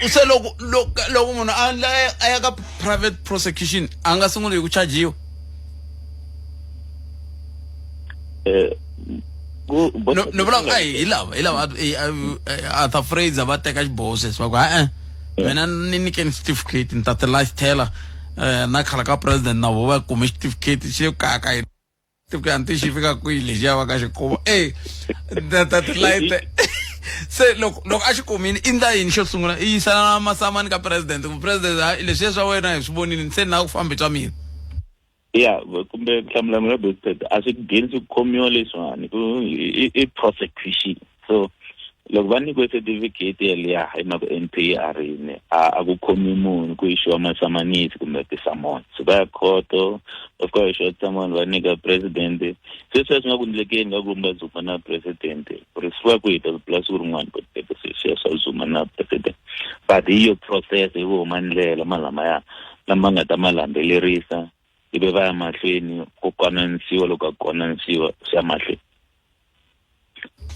Se loko loko loko munhu a endla a ya ka private prosecution, a nga sunguli hi ku chajiwa? No, ni vula a hi lava hi lava Arthur Fraser va teka xiboho sweswi va ku ha-e mina ni nyikeni certificate ni ta ti lifetela na khale ka president na vo va kume certificate xi le kaya ka hina certificate xi fika kwihi lexiya va ka xi kuma e ta tilayite. Se loko loko a xi kumile, i ndla yini xo sungula? I yisa masamani ka president ku president, hayi leswiya swa wena hi swi vonile, se na ku fambi swa mina. Ya, kumbe ku hlamula mina Botpet, a swi ngheni swi khomiwa leswiwani ku i prosecution. So loko va nyikiwe certificate yaliya hi mhaka N_P_A a ri yini, a ku khomi munhu ku yixiwa masamanisi kumbe ti-summons, va ya khoto, va fika va yixiwa ti-summon, va nyika president. Se sweswi swi nga ku ndlekeni ka Kulumba Zuma na president ku ri swi va ku hi ta pfula siku rin'wana Botpet sweswiya swa Zuma na president, but hi yo process hi vo huma ndlela malamaya lama nga ta ma landzelerisa, ivi va ya mahlweni ku konanisiwa, loko a konanisiwa swi ya mahlweni.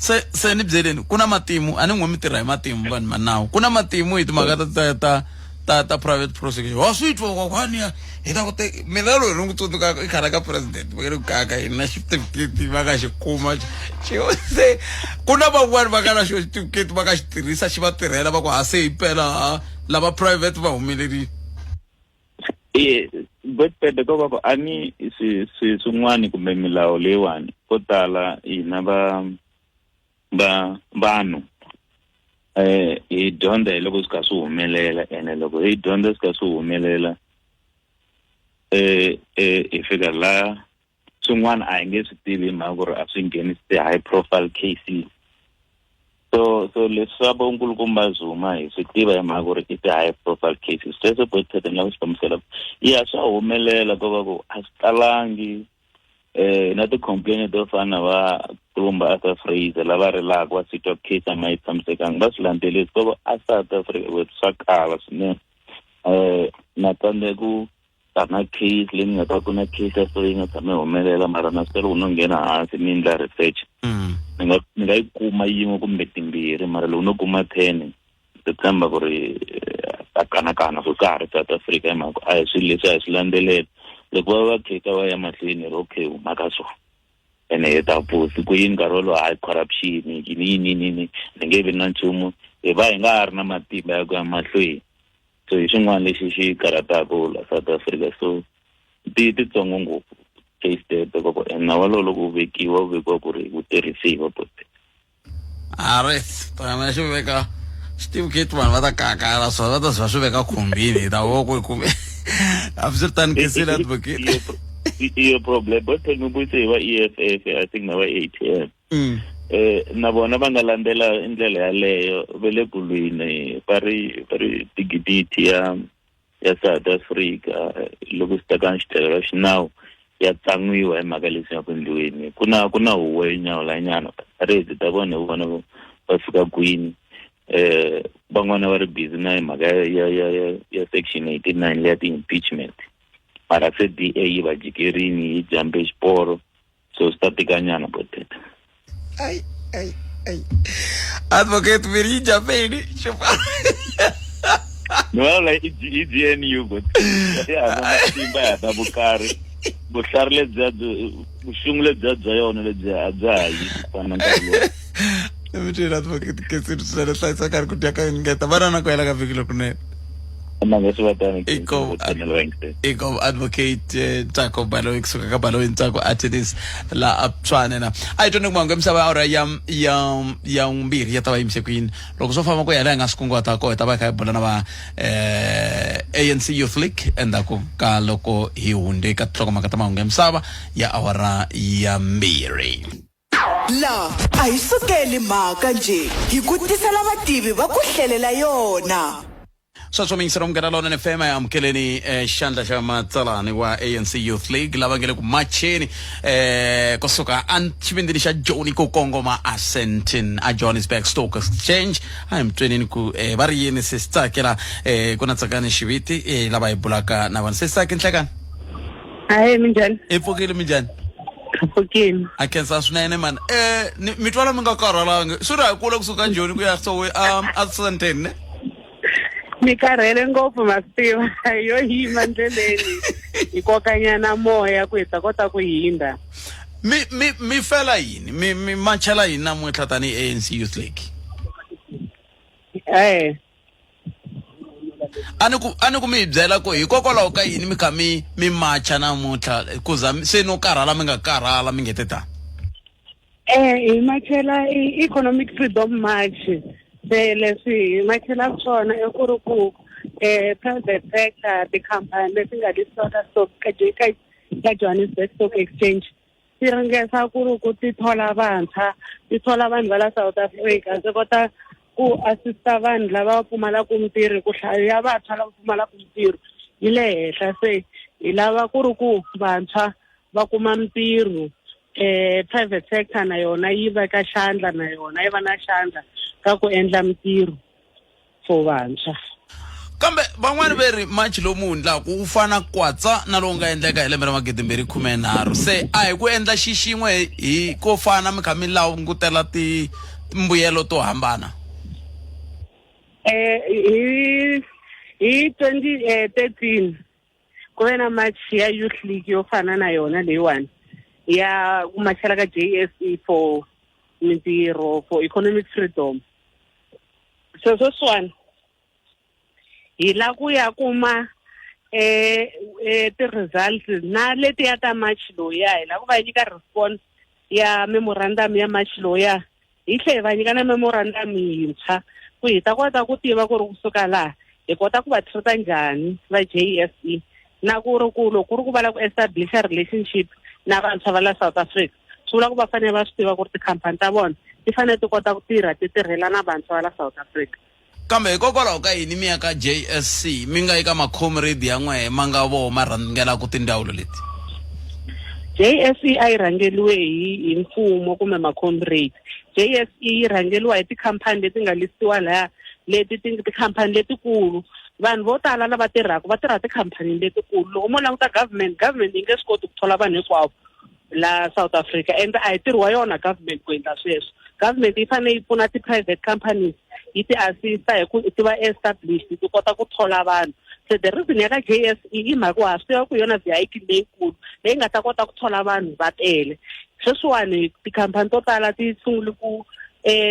Se ni byeleni, ku na matimu, a ni n'we mi tirha hi matimu vanhu ma nawu, ku na matimu hi timhaka ta ta ta ta ta private prosecution? Wa swi twa kokwani ya hi ta ku te mina loyi ni n'wi tsundzukaka i khale ka president va nge ku kaka hina xitifiketi va nga xi kuma xi se ku na van'wani va nga na xo xitifiketi va nga xi tirhisa xi va tirhela va ku ha se hi pela ha lava private va humelerile. E Botpete, ko va ku a ni swi swi swin'wani kumbe milawu leyiwani ko tala hina va va vanhu hi dyondza hi loko swi kha swi humelela, ene loko hi dyondza swi kha swi humelela hi fika la swin'wana a hi nge swi tivi hi mhaka ku ri a swi nghenisi ti-high profile cases. So leswi swa vo nkulukumba Zuma hi swi tiva hi mhaka ku ri i ti-high profile cases. Sweswo Botpete ni lava ku swi hlamusela ya swa humelela ko va ku a swi talangi na ti-complaint to fana na va Kulumba Arthur Fraser lava rilaka va swi twa case a ma yi tshamisekanga, va swi landzelerisi ko va a South Africa swa kala swinene. Na tsandzeka ku ta na case leyi ni nga ta ku na case ya so yi nga tshama yi humelela, mara na swi loko no nghena hansi ni endla research ni nga yi kuma yin'we kumbe timbirhi, mara loko no kuma 10 ndzi tshemba ku ri a kanakana ku ka ha ri South Africa hi mhaka a hi swilo leswi a hi swi landzelela. Loko va va khetha va ya mahlweni ri okay huma ka swona ene hi ta pfusi ku yini nkarhi wolowo, hayi corruption yini yini yini yini, ni nge vi na nchumu, hi va hi nga ha ri na matimba ya ku ya mahlweni. So hi xin'wana lexi xi karhataka la South Africa, so ti titsongo ngopfu case teto koko, and nawu walowo loko wu vekiwa, wu vekiwa ku ri wu tirhisiwa bot. Ari tana xi veka xitifiketi, vanhu va ta kakala swona, va ta zi va swi veka khumbini, hi ta voko hi kume hambiswiritano kesile advocate. Iyo problem bot, mi vuyise hi va EFF, I think na va ATM. Na vona va nga landzela ndlela yaleyo va le ku lweni va ri va ri dignity ya ya South Africa loko swi ta ka xitlhelo ra xinawu ya tsan'wiwa hi mhaka leswi nga ku endliweni ku na ku na huvo yo nyawulanyana rezi ta vona hi vona va fika kwini van'wana va ri busy na hi mhaka ya ya ya ya section 89 leya ti-impeachment mara se DA yi va jikerini yi jambe xiporo so swi ta tikanyana boteta ai ai ai advocate mi ri yi jambe yini xiporo ni vulavula i GNU but ya hava matimba ya ta vukarhi vuhlari lebyiya byi vuxungu lebyiya bya yona lebyiya a bya ha yi ku fana na nkarhi lowu mi twile advocate ketsini swinene hlayisa karhi ku dya ka ingeta va na ku hela ka vhiki lokunene Iko advocate Ntsako Baloyi kusuka ka Baloyi Ntsako Attorneys la a Tshwane na a hi tweni ku mahungu ya misava ya awara ya ya ya mbirhi ya ta va yimise ku yini loko swo famba ku ya laha hi nga swi kunguhata koho hi ta va hi kha hi bula na va ANC Youth League endzhaku ka loko hi hunde ka tinhlokomhaka ta mahungu ya misava ya awara ya mbirhi. La a hi sukeli mhaka njhe hi ku tisela vativi va ku hlelela yona. Sweswo miyingiselo Munghana Lonene FM a amukeleni xandla xa matsalani wa ANC Youth League lava nge le ku macheni kusuka exivindini xa Joni ku kongoma a Sandton a Johannesburg Stock Exchange a hi mi tweneni ku va ri yini se swi tsakela ku na Tsakani Xiviti lava hi bulaka na vona se swi tsaki nhlekani. Hayi minjhani? I pfukile minjhani? Pfukile. A khensa swinene mani. Mi twala mi nga karhalangi. Swi ri hi kule kusuka Joni ku ya Sowe a Sandton ne? Mi karhele ngopfu ma swi tiva yo yima ndleleni hi kokanyana moya ku hi ta kota ku hindza. Mi mi mi fela yini? Mi mi machela yini namuntlha tanihi ANC Youth League? A ni ku a ni ku mi hi byela ku hikokwalaho ka yini mi kha mi mi macha namuntlha ku za se no karhala mi nga karhala mi ngete tani. Hi machela i Economic Freedom March se leswi hi machela swona i ku ri ku private sector tikhampani leti nga listwa ka stock ka ka ka Johannesburg Stock Exchange ti ringesa ku ri ku ti thola vantshwa ti thola vanhu va la South Africa ti kota ku assista vanhu lava va pfumalaka mintirho ku hlayo ya vantshwa lava pfumalaka mintirho yi le henhla se hi lava ku ri ku vantshwa va kuma mintirho private sector na yona yi veka xandla na yona yi va na xandla ka ku endla mintirho for vantshwa. Kambe van'wani ve ri March lowu mu wu endlaku wu fana kwatsa na lowu nga endleka hi lembe ra magidimbirhi khume nharhu se a hi ku endla xi xin'we hi ko fana mi kha mi langutela ti mbuyelo to hambana. Hi hi 2013 ku ve na march ya Youth League yo fana na yona leyiwani ya ku machela ka JSE for mintirho for economic freedom. So sweswiwani hi la ku ya kuma ti-results na letiya ta march lowuya hi la ku va nyika response ya memorandum ya march lowuya hi tlhe hi va nyika na memorandum yintshwa ku hi ta kota ku tiva ku ri kusuka laha hi kota ku va treat-a njhani va JSE na ku ri ku loko ku ri ku va lava ku establisha relationship na vantshwa va la South Africa swi vula ku va fanele va swi tiva ku ri tikhampani ta vona ti fanele ti kota ku tirha ti tirhela na vantshwa va la South Africa. Kambe hikokwalaho ka yini mi ya ka JSC mi nga yi ka makhomredi ya n'wehe ma nga voho ma rhangelaka tindzawulo leti? JSE a yi rhangeriwe hi hi mfumo kumbe makhomredi. JSE yi rhangeriwa hi tikhampani leti nga listiwa laya leti ti tikhampani letikulu. Vanhu vo tala lava tirhaka va tirha tikhampani letikulu. Loko mo languta government, government yi nge swi koti ku thola vanhu hinkwavo la South Africa and a hi ntirho wa yona government ku endla sweswo. Government yi fanele yi pfuna ti-private companies yi ti assista hi ku ti va established ti kota ku thola vanhu. Se the reason ya ka JSE i mhaka wa ha swi tiva ku yona vehicle leyikulu leyi nga ta kota ku thola vanhu va tele. Sweswiwani tikhampani to tala ti sungule ku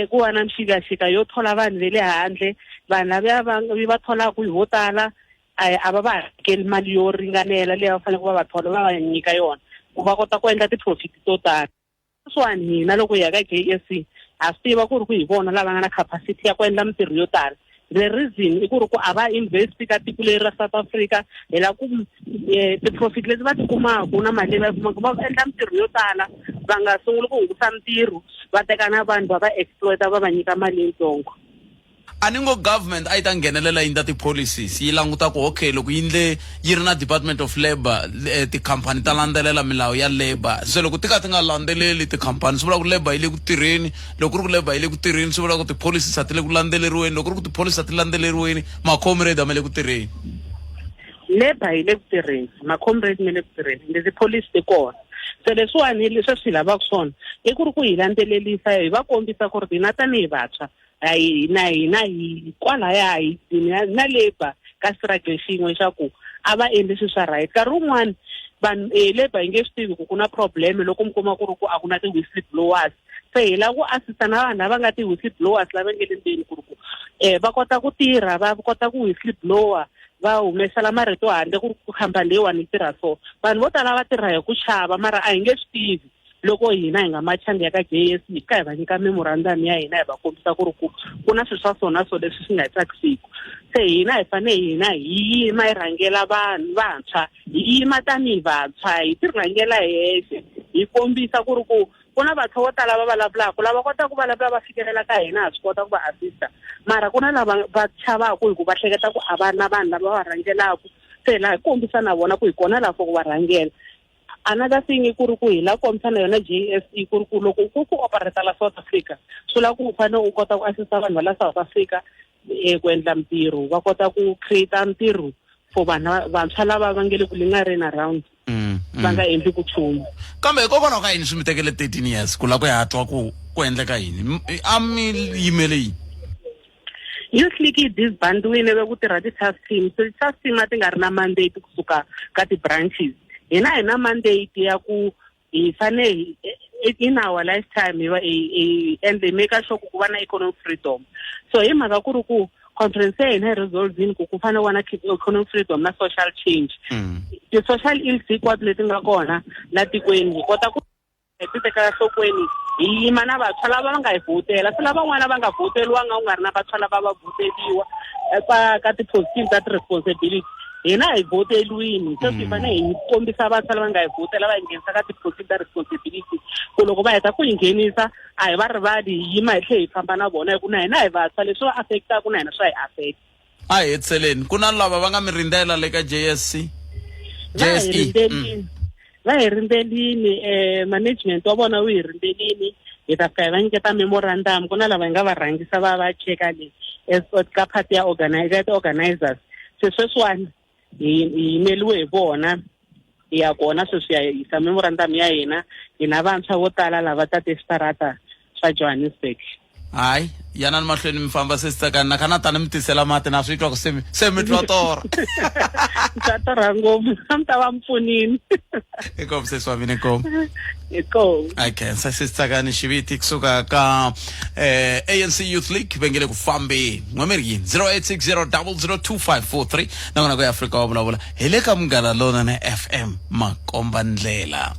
ku va na mixikaxika yo thola vanhu ve le handle, vanhu lavaya va va tholaka hi vo tala a va va hakeli mali yo ringanela leyi va faneleke va va thola va va nyika yona ku va kota ku endla ti-profit to tala. Sweswiwani hina loko hi ya ka JSE ha swi tiva ku ri ku hi vona lava nga na capacity ya ku endla mintirho yo tala. The reason i ku ri ku a va invest ka tiko leri ra South Africa, hi lava ku ti-profit leti va ti kumaka na mali leyi va yi kumaka va endla mintirho yo tala, va nga sunguli ku hungusa mintirho, va teka na vanhu va va exploit-a va va nyika mali yitsongo. A ni ngo government a yi ta nghenelela yi endla ti-policies, yi languta ku okay, loko yi ndle yi ri na Department of Labour, tikhampani ta landzelela milawu ya labour. Se loko ti ka ti nga landzeleli tikhampani, swi vula ku labour yi le ku tirheni. Loko ku ri ku labour yi le ku tirheni, swi vula ku ti-policies a ti le ku landzeleriweni. Loko ku ri ku ti-policies a ti landzeleriweni, ma-comrade a ma le ku tirheni. Labour yi le ku tirheni, ma-comrade ma le ku tirheni, ende ti-policy ti kona. Se leswiwani leswi swi lavaka swona i ku ri ku hi landzelelisa, hi va kombisa ku ri hina tanihi vantshwa a hi na hina hi kwalaya hi na labour ka struggle xin'we xa ku a va endli swilo swa right. Nkarhi wun'wani vanhu labour yi nge swi tivi ku ku na problem loko mi kuma ku ri ku a ku na ti-whistle blowers. Se hi lava ku assista na vanhu lava nga ti-whistle blowers lava nge le ndzeni ku ri ku va kota ku tirha, va kota ku whistle blower, va humesela marito handle ku ri ku khampani leyiwani yi tirha so. Vanhu vo tala va tirha hi ku chava, mara a hi nge swi tivi loko hina hi nga machanga ya ka JSE, hi fika hi va nyika memorandum ya hina, hi va kombisa ku ri ku ku na swilo swa so na so leswi swi nga hi tsakisiki. Se hina hi fanele hina hi yima hi rhangela vanhu vantshwa, hi yima tanihi vantshwa, hi ti rhangela hexe, hi kombisa ku ri ku ku na vantshwa vo tala va vulavulaka, lava kotaka ku vulavula va fikelela ka hina, ha swi kota ku va assista, mara ku na lava va chavaka hi ku va hleketa ku a va na vanhu lava va rhangelaka. Se laha hi kombisa na vona ku hi kona laha for ku va rhangela. Another thing i ku ri ku hi lava ku kombisa na yona JSE ku ri ku loko ku ku operate la South Africa, swi lava ku u fanele u kota ku assista vanhu va la South Africa ku endla mintirho, va kota ku create mintirho for vanhu vantshwa lava va nge le ku lingareni around, va nga endli ku nchumu. Kambe hikokwalaho ka yini swi mi tekele 13 years ku lava ku ya twa ku ku endleka yini? A mi yimele yini? Youth League yi disbandwile ve ku tirha ti-task team. So ti-task team a ti nga ri na mandate kusuka ka ti-branches. Hina hi na mandate ya ku hi fane in our lifetime hi va hi and make sure ku ku va na economic freedom. So hi mhaka ku ri ku conference ya hina yi resolvini ku ku fanele ku va na economic freedom na social change. Ti-social ills hinkwato leti nga kona la tikweni hi kota ku hi ti tekela enhlokweni, hi yima na vantshwa lava va nga hi vhotela. Se lavan'wana va nga vhoteriwanga, ku nga ri na vantshwa lava va vhoteriwa ka ti-position ta ti-responsibility, hina hi vhoteriwini. Se swi fanele hi kombisa vantshwa lava nga hi vhotela, va hi nghenisa ka ti-position ta responsibility, ku loko va heta ku hi nghenisa a hi va rivali, hi yima hi tlhela hi famba na vona, hi ku na hina hi vantshwa, leswi va affectaka na hina swa hi affect. A hi hetiseleni, ku na lava va nga mi rindzela le ka JSC? Va hi JSE. rindzelini. Va hi rindzelini, management wa vona wu hi rindzelini, hi ta fika hi va nyiketa memorandum. Ku na lava hi nga va rhangisa va va cheka le as ka part ya ya ti-organizers. Se sweswiwani hi yimeliwe hi vona, hi ya kona sweswi ya yisa memorandum ya hina. Hina vantshwa vo tala lava tate switarata swa Johannesburg. Hayi, yanani mahlweni mi famba sesitsakani, na kha na tani mi tisela mati, na swi twa ku se mi twa torha. Twa torha ngopfu, a mi ta va mi pfunini. Inkomu sesi wa mina, inkomu. Inkomu. Okay, se sesitsakani xiviti kusuka ka ANC Youth League va nge le ku fambeni. N'we mi ri yini? 0860002543 nakona ku ya Afrika wa vulavula hi le ka Munghana Lonene FM, makomba ndlela.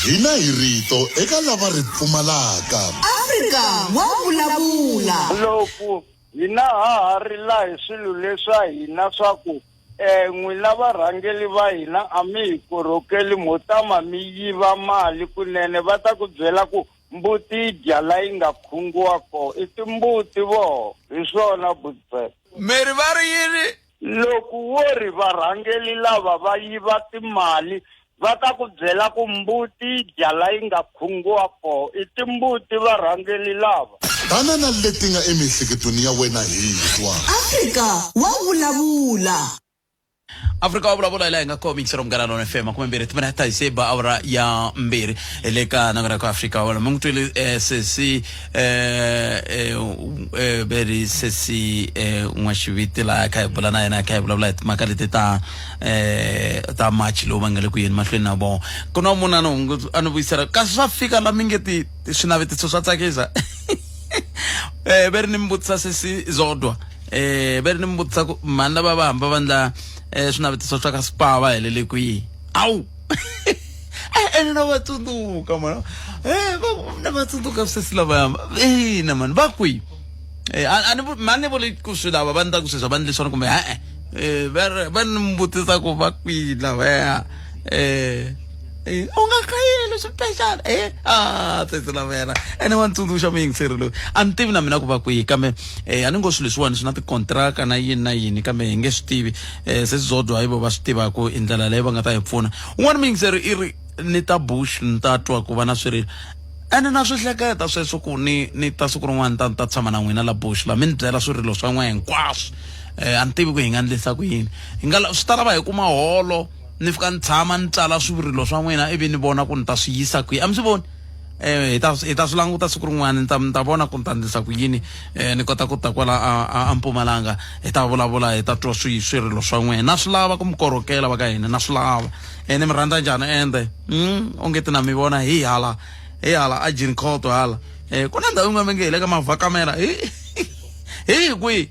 Hina hi rito eka lava ri pfumalaka. Afrika wa vulavula. Loko hina ha ha rila hi swilo leswa hina swa ku n'wina varhangeli va hina a mi hi korhokeli, mo tama mi yiva mali kunene, va ta ku byela ku mbuti yi dya la yi nga khungiwa kona. I timbuti voho, hi swona Budbet. Meri va ri yini? Loko wo ri varhangeli lava va yiva timali, va ta ku byela ku mbuti yi dya la yi nga khungiwa kona. I timbuti varhangeli lava. Tana na leti nga emiehleketweni ya wena hi twa. Afrika wa vulavula. Afrika wa vulavula hi laha hi nga kona mixero Munghana Lona FM 20 timinete hi se ba awara ya 2 hi le ka nangana ka Afrika wa mi n'wi twile sesi veri sesi N'waxiviti laha kha hi bula na yena, kha hi vulavula hi timhaka leti ta ta march lowu va nga le ku yeni mahlweni na vona. Ku na munhu a ni a ni vuyisela kasi swa fika la mi nge ti swinavetiso swa tsakisa. Veri ni mi vutisa sesi Zodwa, veri ni mi vutisa ku mhani lava va hamba va ndla swinavetiso swa ka spa va helele kwihi? Awu, ene na va tsundzuka mana, va na va tsundzuka sesi lavaya, ina mani va kwihi? Eh, a a ni a ni vuli ku swi lava va ni ta ku sweswi va ndli swona kumbe e-e eh, va ri va ni vutisa ku va kwihi lavaya eh Eh, u nga khayeli swipexana e a tsetse lavayana ene wa ni tsundzuxa muyingiseri loyi a ni tivi na mina ku va kwihi kambe um a ni ngo swilo leswiwani swi na tikontraka na yini na yini kambe hi nge swi tivi um se zodwa hi vo va swi tivaku i ndlela leyi va nga ta hi pfuna un'wana muyingiseri i ri ni ta bush ni ta twa ku va na swirilo ene na swi hleketa sweswo ku ni ni ta siku rin'wana ta ta tshama na n'wina la bush la mi ni byela swirilo swa n'we hinkwaswo um a ni tivi ku hi nga ndlisa ku yini hi nga swi ta lava hi kuma holo ni fika ni tshama ni tsala swirilo swa n'wina ivi ni vona ku ni ta swi yisa kwihi a mi swi voni eh hi ta hi ta swi languta siku rin'wana ni ta ni ta vona ku ni ta ndlisa ku yini eh ni kota ku ta kwala a a Mpumalanga hi ta vulavula hi ta twa swi swirilo swa n'wina na swi lava ku mi korhokela va ka hina na swi lava eh ni mi rhandza njhani ende onge ti na mi vona hi hala hi hala a Jean Court hala eh ku na ndhawu yin'wana va nge hi le ka Mavhakamela hi hi kwihi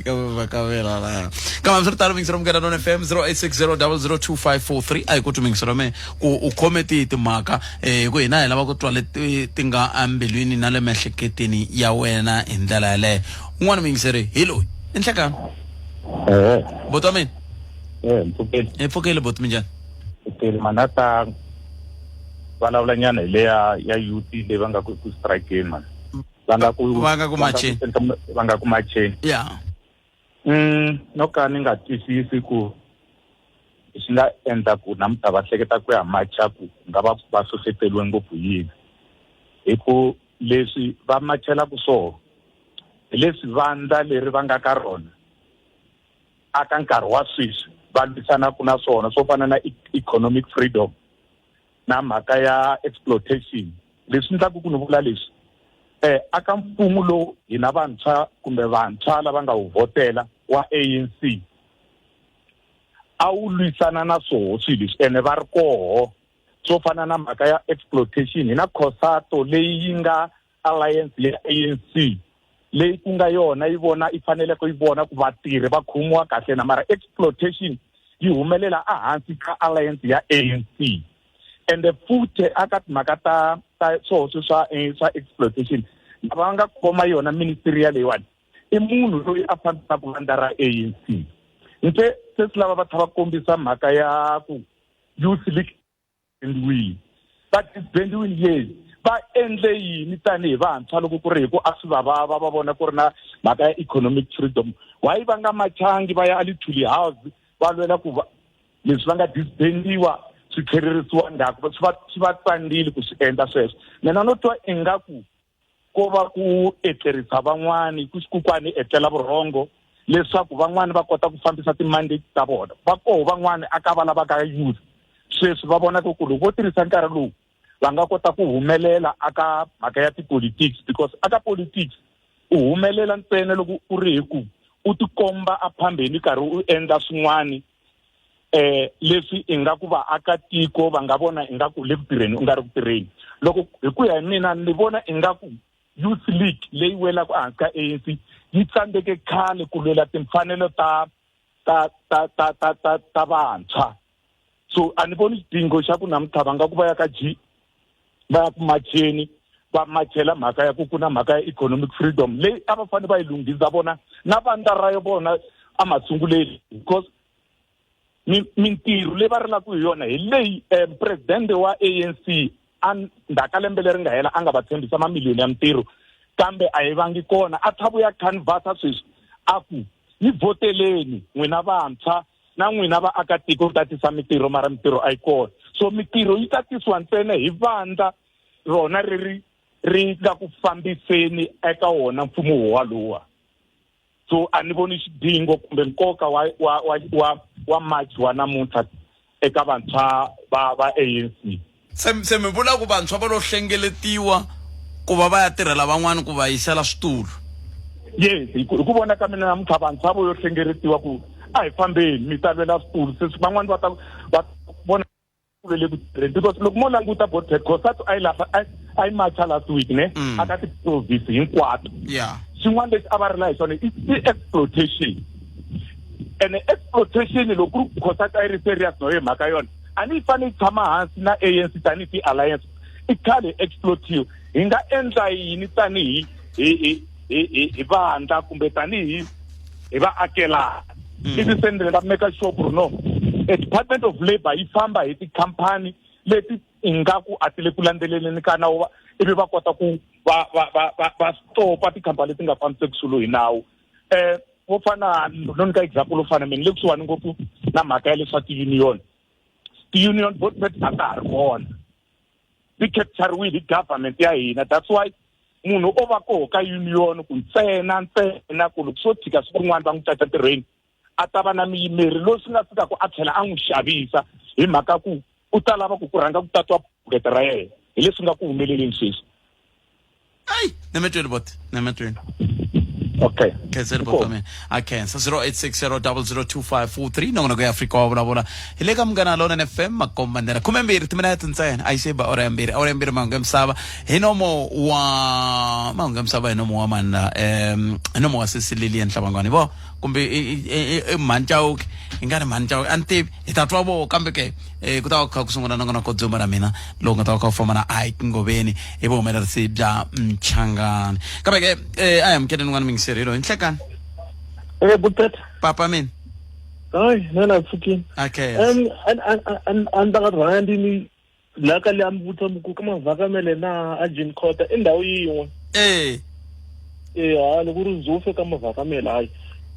ka Mavhakamela la kambe hambiswiritano mingisero munghana none fm 0860002543 a hi ku twi mingisero me ku u khome tihi timhaka um hi ku hina hi lava ku twa leti ti nga embilwini na le miehleketweni ya wena hi ndlela yaleyo un'wana muyingiseri hi loyi i nhlekani buti wa mina mpfukeli hi pfukile buti minjhani pfukeli mani a ta vulavula nyana hi leya ya youth leyi va nga ku ku strikeni mani va nga ku va nga ku macheni va nga ku macheni ya no ka ni nga twisisi ku swi nga endla ku namuntlha va hleketa ku ya macha ku nga va va hlohleteriwe ngopfu yini hi ku leswi va machelaka swoho hi leswi vandla leri va nga ka rona aka nkarhi wa sweswi va lwisanaka na swona swo fana na economic freedom na mhaka ya exploitation leswi ndlaku ku ni vula leswi eh aka mfumo lowu hina vantshwa kumbe vantshwa lava nga wu vhotela wa ANC a wu lwisana na swoho swilo leswi ene va ri koho swo fana na mhaka ya exploitation hi na COSATO leyi yi nga alliance ya ANC leyi ku nga yona yi vona yi faneleke yi vona ku vatirhi va khomiwa kahle na mara exploitation yi humelela ehansi ka alliance ya ANC ende futhi aka timhaka ta ta swoho swa eh, swa exploitation lava va nga khoma yona ministry ya leyiwani i munhu loyi a fambisaka vandla ra ANC nse se swi lava va tlha va kombisa mhaka ya ku youth league bendiwile va disbendiwile yes va endle yini tanihi vantshwa loko ku ri hi ku a swi va vava va vona ku ri na mhaka ya economic freedom why va nga machangi va ya alithuli house va lwela ku va leswi va nga disbendiwa swi tlhererisiwa ndzhaku swi va swi va tsandzile ku swi endla sweswo mina no twa ingaku ko va ku etlerisa van'wani ku xikukwani etlela vurhongo leswaku van'wani va kota ku fambisa ti-mandate ta vona va koho van'wani a ka va lavaka youth sweswi va vonaka ku loko vo tirhisa nkarhi lowu va nga kota ku humelela aka mhaka ya ti-politics because aka politics u humelela ntsena loko u ri hi ku u tikomba aphambeni karhi u endla swin'wani eh leswi ingaku vaakatiko va nga vona ingaku le ku tirheni u nga ri ku tirheni loko hi ku ya hi mina ni vona ingaku youth league leyi welaka ehansi ka ANC yi tsandzeke khale ku lwela timfanelo ta ta ta ta ta ta ta vantshwa so a ni voni xidingo xa ku namuntlha va nga ku va ya ka G va ya ku macheni va machela mhaka ya ku ku na mhaka ya economic freedom leyi a va fanele va yi lunghisa vona na vandla ra vona emasunguleni because mintirho leyi va rilaka hi yona hi leyi um presidente wa ANC a ndzhaku ka lembe leri nga hela a nga va tshembisa mamiliyoni ya mintirho kambe a yi vangi kona a tlha vuya canvasa sweswi a ku ni vhoteleni n'wina vantshwa na n'wina vaakatiko ku ta tisa mintirho mara mintirho a yi kona so mintirho yi ta tisiwa ntsena hi vandla rona ri ri ri nga ku fambiseni eka wona mfumo walowa so a ni voni xidingo kumbe nkoka wa wa wa wa wa march wa namuntlha eka vantshwa va va ANC se se mi vula ku vantshwa va lo hlengeletiwa ku va va ya tirhela van'wani ku va yisela switulu yes hi ku hi ku vona ka mina namuntlha vantshwa vo yo hlengeletiwa ku a hi fambeni mi ta lwela switulu se van'wani va ta va vona ku le ku tirheni because loko mo languta botec cosatu a yi lahla a yi macha last week ne mm. aka ti-province hinkwato xin'wana lexi a va rila hi xona i exploitation ene exploitation loko ku ri cosatu a yi ri serious no hi mhaka yona a ni yi fanele yi tshama hansi na ANC tanihi ti-alliance i khale exploitiwe hi nga endla yini tanihi hi hi hi hi hi vandla kumbe tanihi hi vaakelani ivi se ni va make sure ku ri no e department of labour yi famba hi tikhampani leti ingaku a ti le ku landzeleleni ka nawu ivi va kota ku va va va va va stopa tikhampani leti nga fambiseki swilo hi nawu. Vo fana no nyika example wo fana mina le kusuhani ngopfu na mhaka ya leswa ti-union, ti-union board a ta ha ri kona, ti capturiwile hi government ya hina. That's why munhu o va koho ka union ku ntsena ntsena ku loko swo tshika siku rin'wana va n'wi caca ntirhweni a ta va na muyimeri loyi swi nga fikaka a tlhela a n'wi xavisa hi mhaka ku u ta lava ku ku rhanga ku tatiwa bukete ra yena hi leswi nga ku humeleleni sweswi. Ayi, nemetweni bot, nemetweni. Okay. Khenseni bot wa mina. A khensa 0860002543 nongonoko ya Afrika wa vulavula. Hi le ka Munghana Lonene FM makomba ndlela 12 timinete ntsena a yi se ba ora ya mbirhi, awara ya mbirhi mahungu ya misava hi nomo wa mahungu ya misava hi nomo wa mani hi nomo wa sesi Lilian Hlabangwane vo kumbe i mhani Chauke hi nga ri mhani Chauke a ni tivi hi ta twa vo kambe ke ku ta va ku kha ku sungula nongonoko dzumba ra mina lowu nga ta va kha u famba na Ike Ngoveni hi vuhumelerisi bya Mchangani kambe ke a hi amukeleni n'wana mingiseri loyi nhlekani. Butete. Papa mina. Hayi, nana pfukini. Okay. A ni ta nga rhanga ndi ni la ka le a mi vutisa mi ku ka mavhakamele na a Jean Cota i ndhawu yin'we. Ha loko ri zufe ka mavhakamele hayi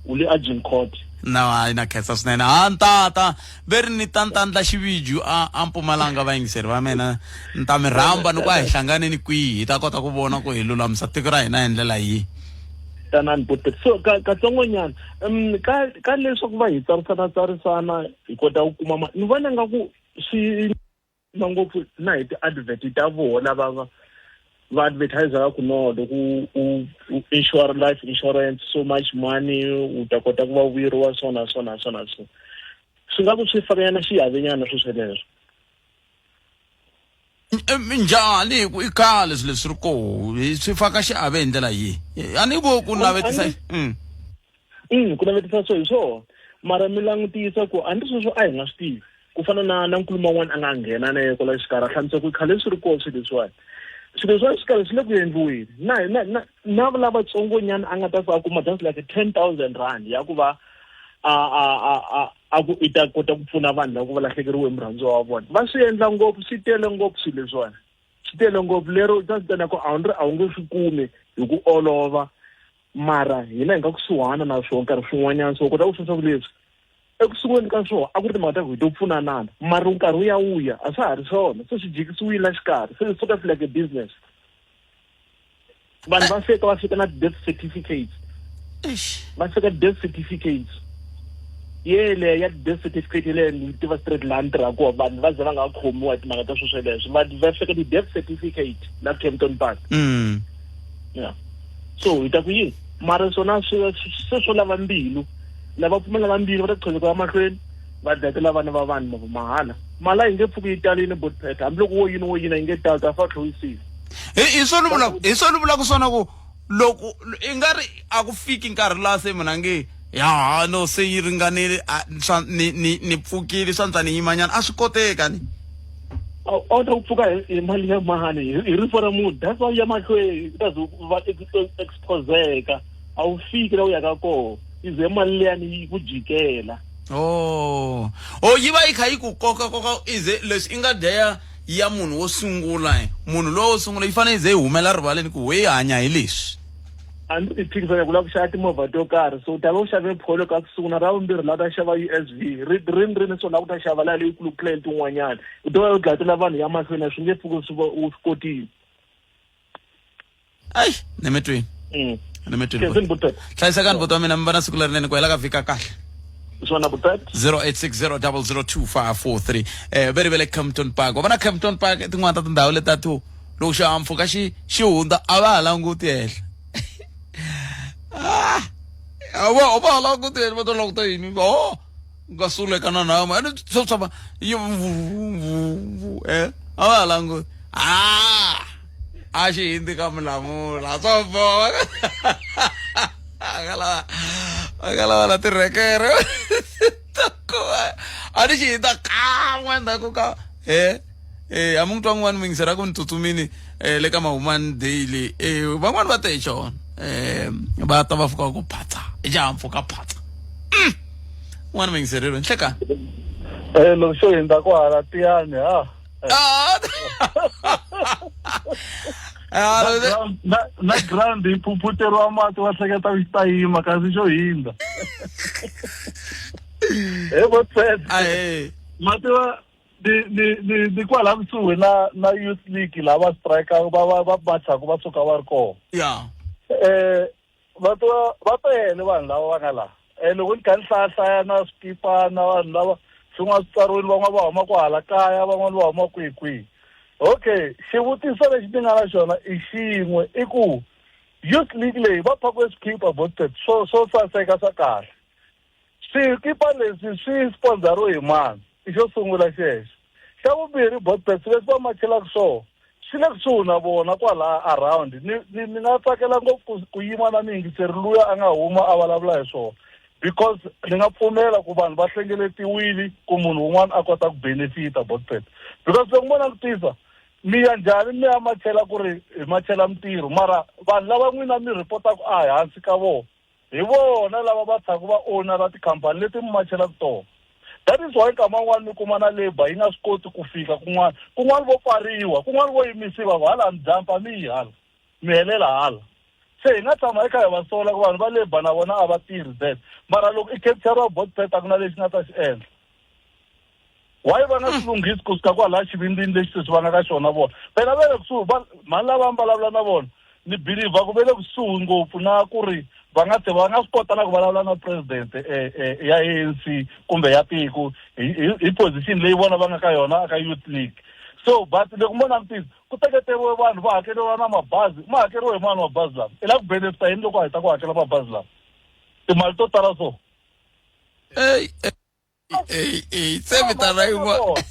u le a Jean Cota. No, hayi na khensa swinene. Ha ntata ve ri ni ta ntandla xiviju a Mpumalanga vayingiseri va mina ni ta mi rhamba ni ku a hi hlanganeni kwihi hi ta kota ku vona ku hi lulamisa tiko ra hina hi ndlela yihi. Tanani buti. So ka katsongonyana ka ka leswaku va hi tsarisana tsarisana hi kota ku kuma ni vona nga ku swi na ngopfu na hi ti-advert ta vona va va va advertiser ku no loko u insure life insurance so much money u ta kota ku va vuyeriwa so na so na so na so swi nga ku swi fakanyana xiavenyana swo sweleswo. Njhani hi ku i khale swilo leswi ri koho swi faka xiave hi ndlela yihi a ni vo ku navetisa. Ku navetisa swo hi swona mara mi langutisa ku a ni sweswo a hi nga swi tivi ku fana na na nkulumo un'wana a nga nghena na yena kwala xikarhi a hlamusela ku khale swi ri kona swilo leswiwani swilo leswiwani swi karhi swi le ku endliweni na na na na lavatsongonyana a nga ta fika a kuma just like 10 000 rand ya ku va a a a a a ku i ta kota ku pfuna vanhu lava ku va lahlekeriwe hi murhandziwa wa vona va swi endla ngopfu swi tele ngopfu swilo leswiwani swi tele ngopfu lero just ntsena ku a wu a wu nge swi kumi hi ku olova mara hina hi nga kusuhana na swona nkarhi swin'wanyana so u kota ku swi ku leswi eku sunguleni ka swona a ku ri timhaka ta ku hi to pfunanana mara nkarhi wu ya wuya a swa ha ri swona se swi jikisiwile la xikarhi se sort of like a business vanhu va fika va fika na death certificates va fika death certificates yele ya death certificate yeleyo ni tiva straight laha ni tirhaka kona vanhu va ze va nga khomiwa hi timhaka ta swo sweleswo va va fika ti-death certificate la Kempton Park. Yeah, so hi ta ku yini mara swona swi se swo lava mbilu lava pfumelaka mbilu va ta qheveka mahlweni va dlatela vana va vanhu mahala mali a yi nge pfuki yi talini botpet hambiloko wo yini wo yini yi nge tali ta fa tlhoyisile. Hi swona vula hi swona vulaka swona ku loko i nga ri a ku fiki nkarhi laha se munhu a nge ya no se yi ringanile swa ni ni ni pfukile swa ndza ni yimanyana a swi koteka ni a wu ta ku pfuka hi mali ya mani hi rifu ra munhu that's why ya mahlweni u ta ze va exposeka a wu fiki la u yaka kona yi ze mali liyani yi ku jikela. Oh oh yi va yi kha yi ku koka koka ize leswi i nga dya ya munhu wo sungula munhu lowo wo sungula yi fanele yi ze yi humela rivaleni ku we hanya hi leswi. A ni ti phikizana ku lava ku xava timovha to karhi so u ta va u xave pholo ka ku sungula ra vumbirhi la u ta xava U S V ri rini rini so la ku ta xava la leyikulu ku tlula tin'wanyana u ta va u dlayetela vanhu ya mahlweni a swi nge pfuki swi va u swi kotile. Ayi nemetweni nemetweni hlayisekani buti wa mina mi va na siku lerinene ku hela ka vhiki kahle. Swona butati. 0860002543 ve ri ve le Kempton Park wa vona Kempton Park i tin'wana ta tindhawu leta to loko xihahampfhuka xi xi hundza a va ha languti henhla a va a va ha languti henhla va to languta yini o nga suleka na nhamu ene swo swa yi a va ha languti a a xi hindzi ka mulamula swo boha a ka lava la tirhekere a ni xi hindza kan'we endzhaku ka a mi n'wi twa n'wana muyingiseri a ku ni tsutsumini le ka Mahumani Daily van'wani va te hi xona va ta va fika ku phatsa i xihahampfhuka phatsa. Un'wana muyingiserelo nhlekani. Loko xo hindza kwahala tiyani ha. Na ground yi phuphuteriwa mati va hleketa ku xi ta yima kasi xo hindza. He vo mati va ni kwala kusuhi na youth league laha va strike va machaku va suka va ri kona. Va va tele vanhu lava va nga laha. Loko ni kha ni hlayahlaya na swikipa na vanhu lava swin'wana swi tsariwile, van'wana va huma kwahala kaya, van'wana va huma kwihi kwihi. Okay, xivutiso lexi ni nga na xona i xin'we, i ku youth league leyi va phakiwe swikhipa botpet swo saseka swa kahle. Swikipa leswi swi sponsoriwe hi mani? I xo sungula xexo. Xa vumbirhi, botpet leswi va machelaka swona swi le kusuhi na vona kwala around. Ni nga tsakela ngopfu ku yima na muyingiseri luya a nga huma a vulavula hi swona, because ni nga pfumela ku vanhu va hlengeletiwile ku munhu un'wana a kota ku benefita botpet. Because loko mo langutisa mi ya njhani mi ya machela ku ri hi machela mintirho, mara vanhu lava n'wina mi reportaka a hansi ka vona hi vona lava va tshaku va owner ra tikhampani leti mi machelaka tona. That is why nkama wun'wani mi kuma na labour yi nga swi koti ku fika kun'wana, kun'wana vo pfariwa, kun'wana vo yimisiwa ku hala mi jampa mi yi hala mi helela hala. Se hi nga tshama eka hi va sola ku vanhu va labour na vona a va tirhi that, mara loko i capture-riwa botpet a ku na lexi nga ta xi endla. Why va nga swi lunghisi kusuka kwalaya xivindzini lexi sweswi va nga ka xona vona? Phela va le kusuhi, mhani lava mi vulavula na vona ni believer ku va le kusuhi ngopfu na ku ri va nga va nga swi kota na ku vulavula na president ya ANC kumbe ya tiko hi position leyi vona va nga ka yona ka youth league. So but loko mo langutisa ku teketeriwe vanhu va hakeriwa na mabazi, ma hakeriwe hi mani mabazi lama? I lava ku benefita yini loko a heta ku hakela mabazi lama timali to tala so? Se vitana yin'wana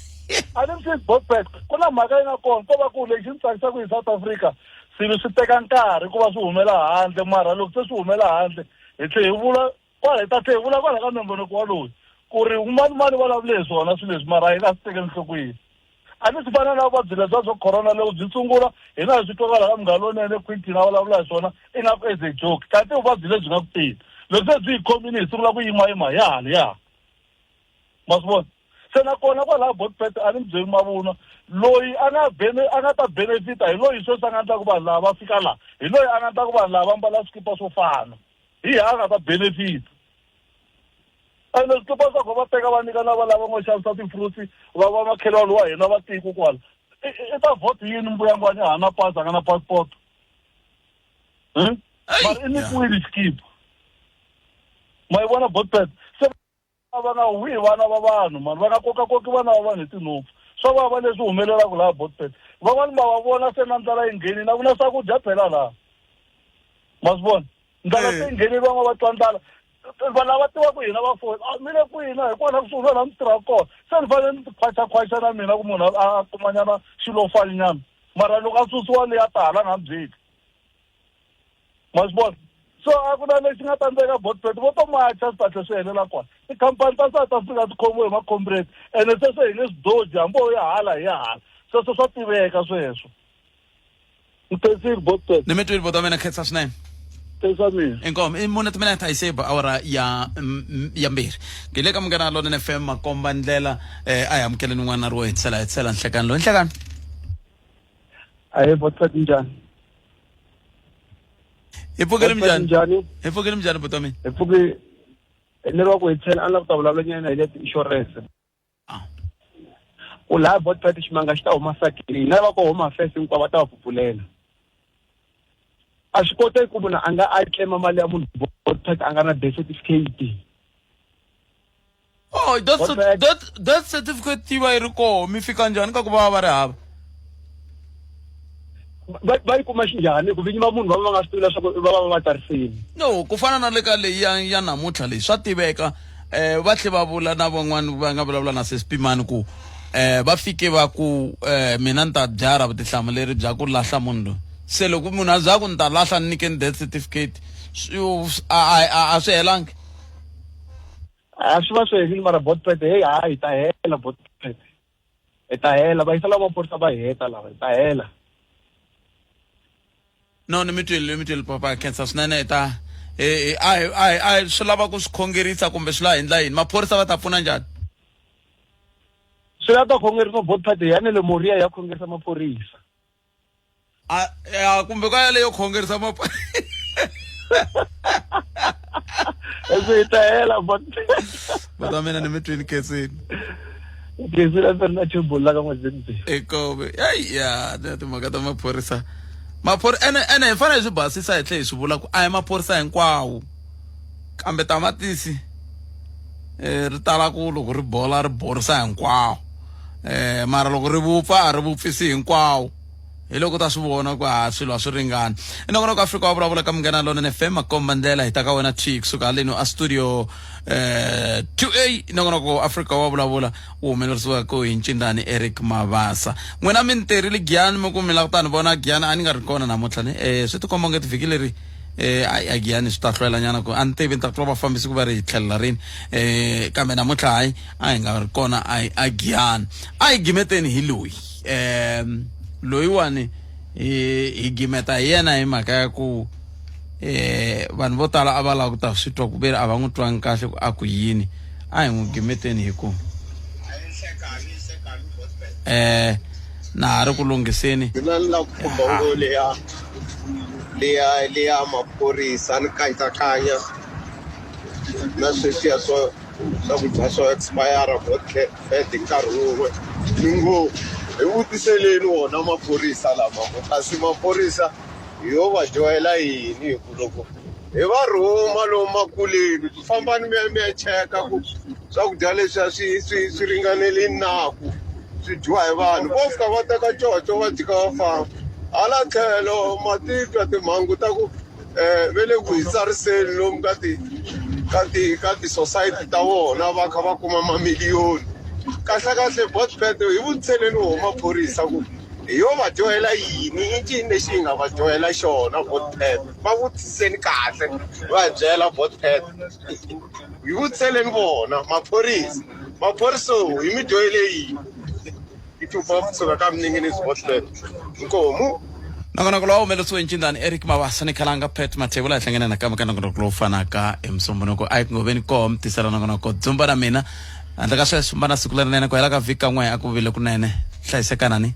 a ni mfisi botpet ku na mhaka yi nga kona ko va ku lexi ni tsakisaka hi South Africa swilo swi teka nkarhi ku va swi humela handle, mara loko se swi humela handle hi tlhe hi vula kwala, hi ta tlhe hi vula kwala ka nongonoko wa loyi ku ri mani mani vulavule hi swona swilo leswi, mara hi nga swi tekeli enhlokweni. A ni swi fana na vuvabyi lebyiya bya corona loko byi sungula hina hi swi twa kwala ka Munghana Lonene Quintin a vulavula hi swona ingaku as a joke, kanti vuvabyi lebyi nga ku teni loko se byi hi khomile hi sungula ku yimayima ya hala ya ma swi vona. Se nakona kwalaya botpet a ni mi byeli mavunwa, loyi a nga a nga ta benefita hi loyi sweswi a nga endla ku vanhu lava va fika laha, hi loyi a nga endla ku vanhu lava va mbala swikipa swo fana, hi yena a nga ta benefita. Ene swikipa swa kona va teka va nyika na va lava ngo xavisa ti-fruits va va makhelwani wa hina va tiko kwala. I ta vote yini mbuyangwani a ha na pasi, a nga na passport? Mara i nyikiwile xikipa. Ma yi vona botpet? Se va nga huhi vana va vanhu mani, va nga kokakoki vana va vanhu hi tinhompfu. Swa vava leswi humelelaka laha botpet. Van'wani ma va vona se na ndlala yi nghenile, a ku na swakudya phela laha. Ma swi vona? Ndlala se yi nghenile, van'wana va twa ndlala. Vanhu lava tivaka hina va foni, a mi le kwini? Hi kona kusuhi na laha mi tirhaka kona. Se ni fanele ni khwaxakhwaxa na mina ku munhu a kumanyana xilofaninyana, mara loko a susiwa leyi a ta hala nga mi byeli. Ma swi vona? So a ku na lexi nga ta endleka botpet, vo to macha swi ta tlhe swi helela kwala. Tikhampani ta South Africa ti khomiwe hi macomrade, ene sweswo hi nge swi doji hambi ho ya hala hi ya hala, sweswo swa tiveka sweswo. Nkhensile botpet. Ni mi twile bota mina, khensa swinene. Khensa mina. Inkomu i mune timinete a yi se ba awara ya 2 hi le ka Munghana Lonene FM makomba ndlela. A hi amukeleni un'wana na ri wo hetisela nhlekani loyi nhlekani. Ahe botpet, njhani? Hi pfukile minjhani? Hi pfukile minjhani bota mina? Hi pfuki leri wa ku hetisela, a ni lava ku ta vulavula nyana hi le ti-insurance. Ku laha botpet ximanga xi ta huma sakini, na lava ku home affairs hinkwavo va ta va pfupfulela. A swi koteki ku munhu a nga a claim mali ya munhu botpet a nga na death certificate. Oh, death certificate yi va yi ri koho, mi fika njhani ka ku va va ri hava? Va yi kuma xinjhani? Ku vinyi va munhu va va nga swi tivi leswaku va va va tsarisile. No, ku fana na le ka leyi ya namuntlha leyi swa tiveka. Va tlhe va vula na van'wani va nga vulavula na Sespimani ku va fike va ku mina ni ta byarha vutihlamuleri bya ku lahla munhu loyi. Se loko munhu a za ku ni ta lahla ni nyikeni death certificate, a swi helangi. A swi va swi helile, mara botpet hey, hayi hi ta hela botpet, hi ta hela. Va yisa lava maphorisa va heta lava, hi ta hela. No ni mi twile, ni mi twile papa khensa swinene hi ta a hi a hi a hi swi lava ku swi khongerisa kumbe swi lava hi ndla yini maphorisa va ta pfuna njhani Swi lava ta khongerisa bot party ya ne le Moria ya khongerisa maphorisa. A ya kumbe ka yaleyo khongerisa maphorisa. Swi ta hela bot. Bata mina ni mi twini khensini. Khensini a ni ri na chebulu la ka n'wazimbi. Ekobe. Hey ya, timhaka ta maphorisa. Maphori ene ene hi fanele hi swi basisa hi tlhe hi swi vula ku a hi maphorisa hinkwawo. Kambe tamatisi eh ri tala ku loko ri bola ri borisa hinkwawo. Eh mara loko ri vupfa a ri vupfisi hinkwawo. Hi loko ta swi vona ku ha swilo a swi ringani. I nongonoko Afrika wa vulavula ka Munghana Lonene FM makomba ndlela hi ta ka wena T kusuka haleno a studio eh 2A nongonoko Afrika wa vulavula wu humelerisiwaka hi ncindani Eric Mavasa. N'wina mi ni terile Giyani mi ku mi lava ku ta ni vona Giyani a ni nga ri kona namuntlha ni eh swi tikomba onge vhiki leri eh a a Giyani swi ta hlwela nyana ku a ni tivi ni ta twa vafambisi ku va ri hi tlhelela rini eh kambe namuntlha hayi a hi nga ri kona a a Giyani. A hi gimeteni hi loyi eh loyiwani hi hi gimeta hi yena hi mhaka ya ku eh vanhu vo tala a va lava ku ta swi twa ku veri a va n'wi twangi kahle ku a ku yini a hi n'wi gimeteni hi ku eh na ha ri ku lunghiseni Mina ni lava ku khumba ngo leya leya leya maphorisa ni katsakanya na sweswiya swo swakudya swo expire bed hi nkarhi wun'we ni ngo hi vutiseleni wona maphorisa lama ku kasi maphorisa hi yo va dyohela yini hi ku loko hi va rhuma lomu makuleni ku fambani mi ya mi ya cheka ku swakudya leswiya swi swi swi ringanele na ku swi dyiwa hi vanhu vo fika va teka coco va jika va famba hala tlhelo ma titwa timhangu ta ku um ve le ku hi tsariseni lomu ka ti ka ti ka ti-society ta vona va kha va kuma mamiliyoni kahlekahle botbet hi vutiseleni wo maphorisa ku hi yo va dyohela yini i ncini lexi hi nga va dyohela xona botpet va vutiseni kahle va hi byela botpet hi vutiseleni vona maphorisa maphorisa hi mi dyohele yini i tupa kusuka ka mninginisi botpet nkomu Nongonoko lowu humelerisiwe ncindani Eric Mabasa ni Khalanga Pat Mathebula hi hlangana nakambe ka nongonoko lowu fanaka hi Musumbhunuko a yi ku ngoveni koho mi tisela nongonoko dzumba na mina handle ka sweswo mba na siku lerinene ku hela ka vhiki kan'we a ku vile kunene hlayisekanani.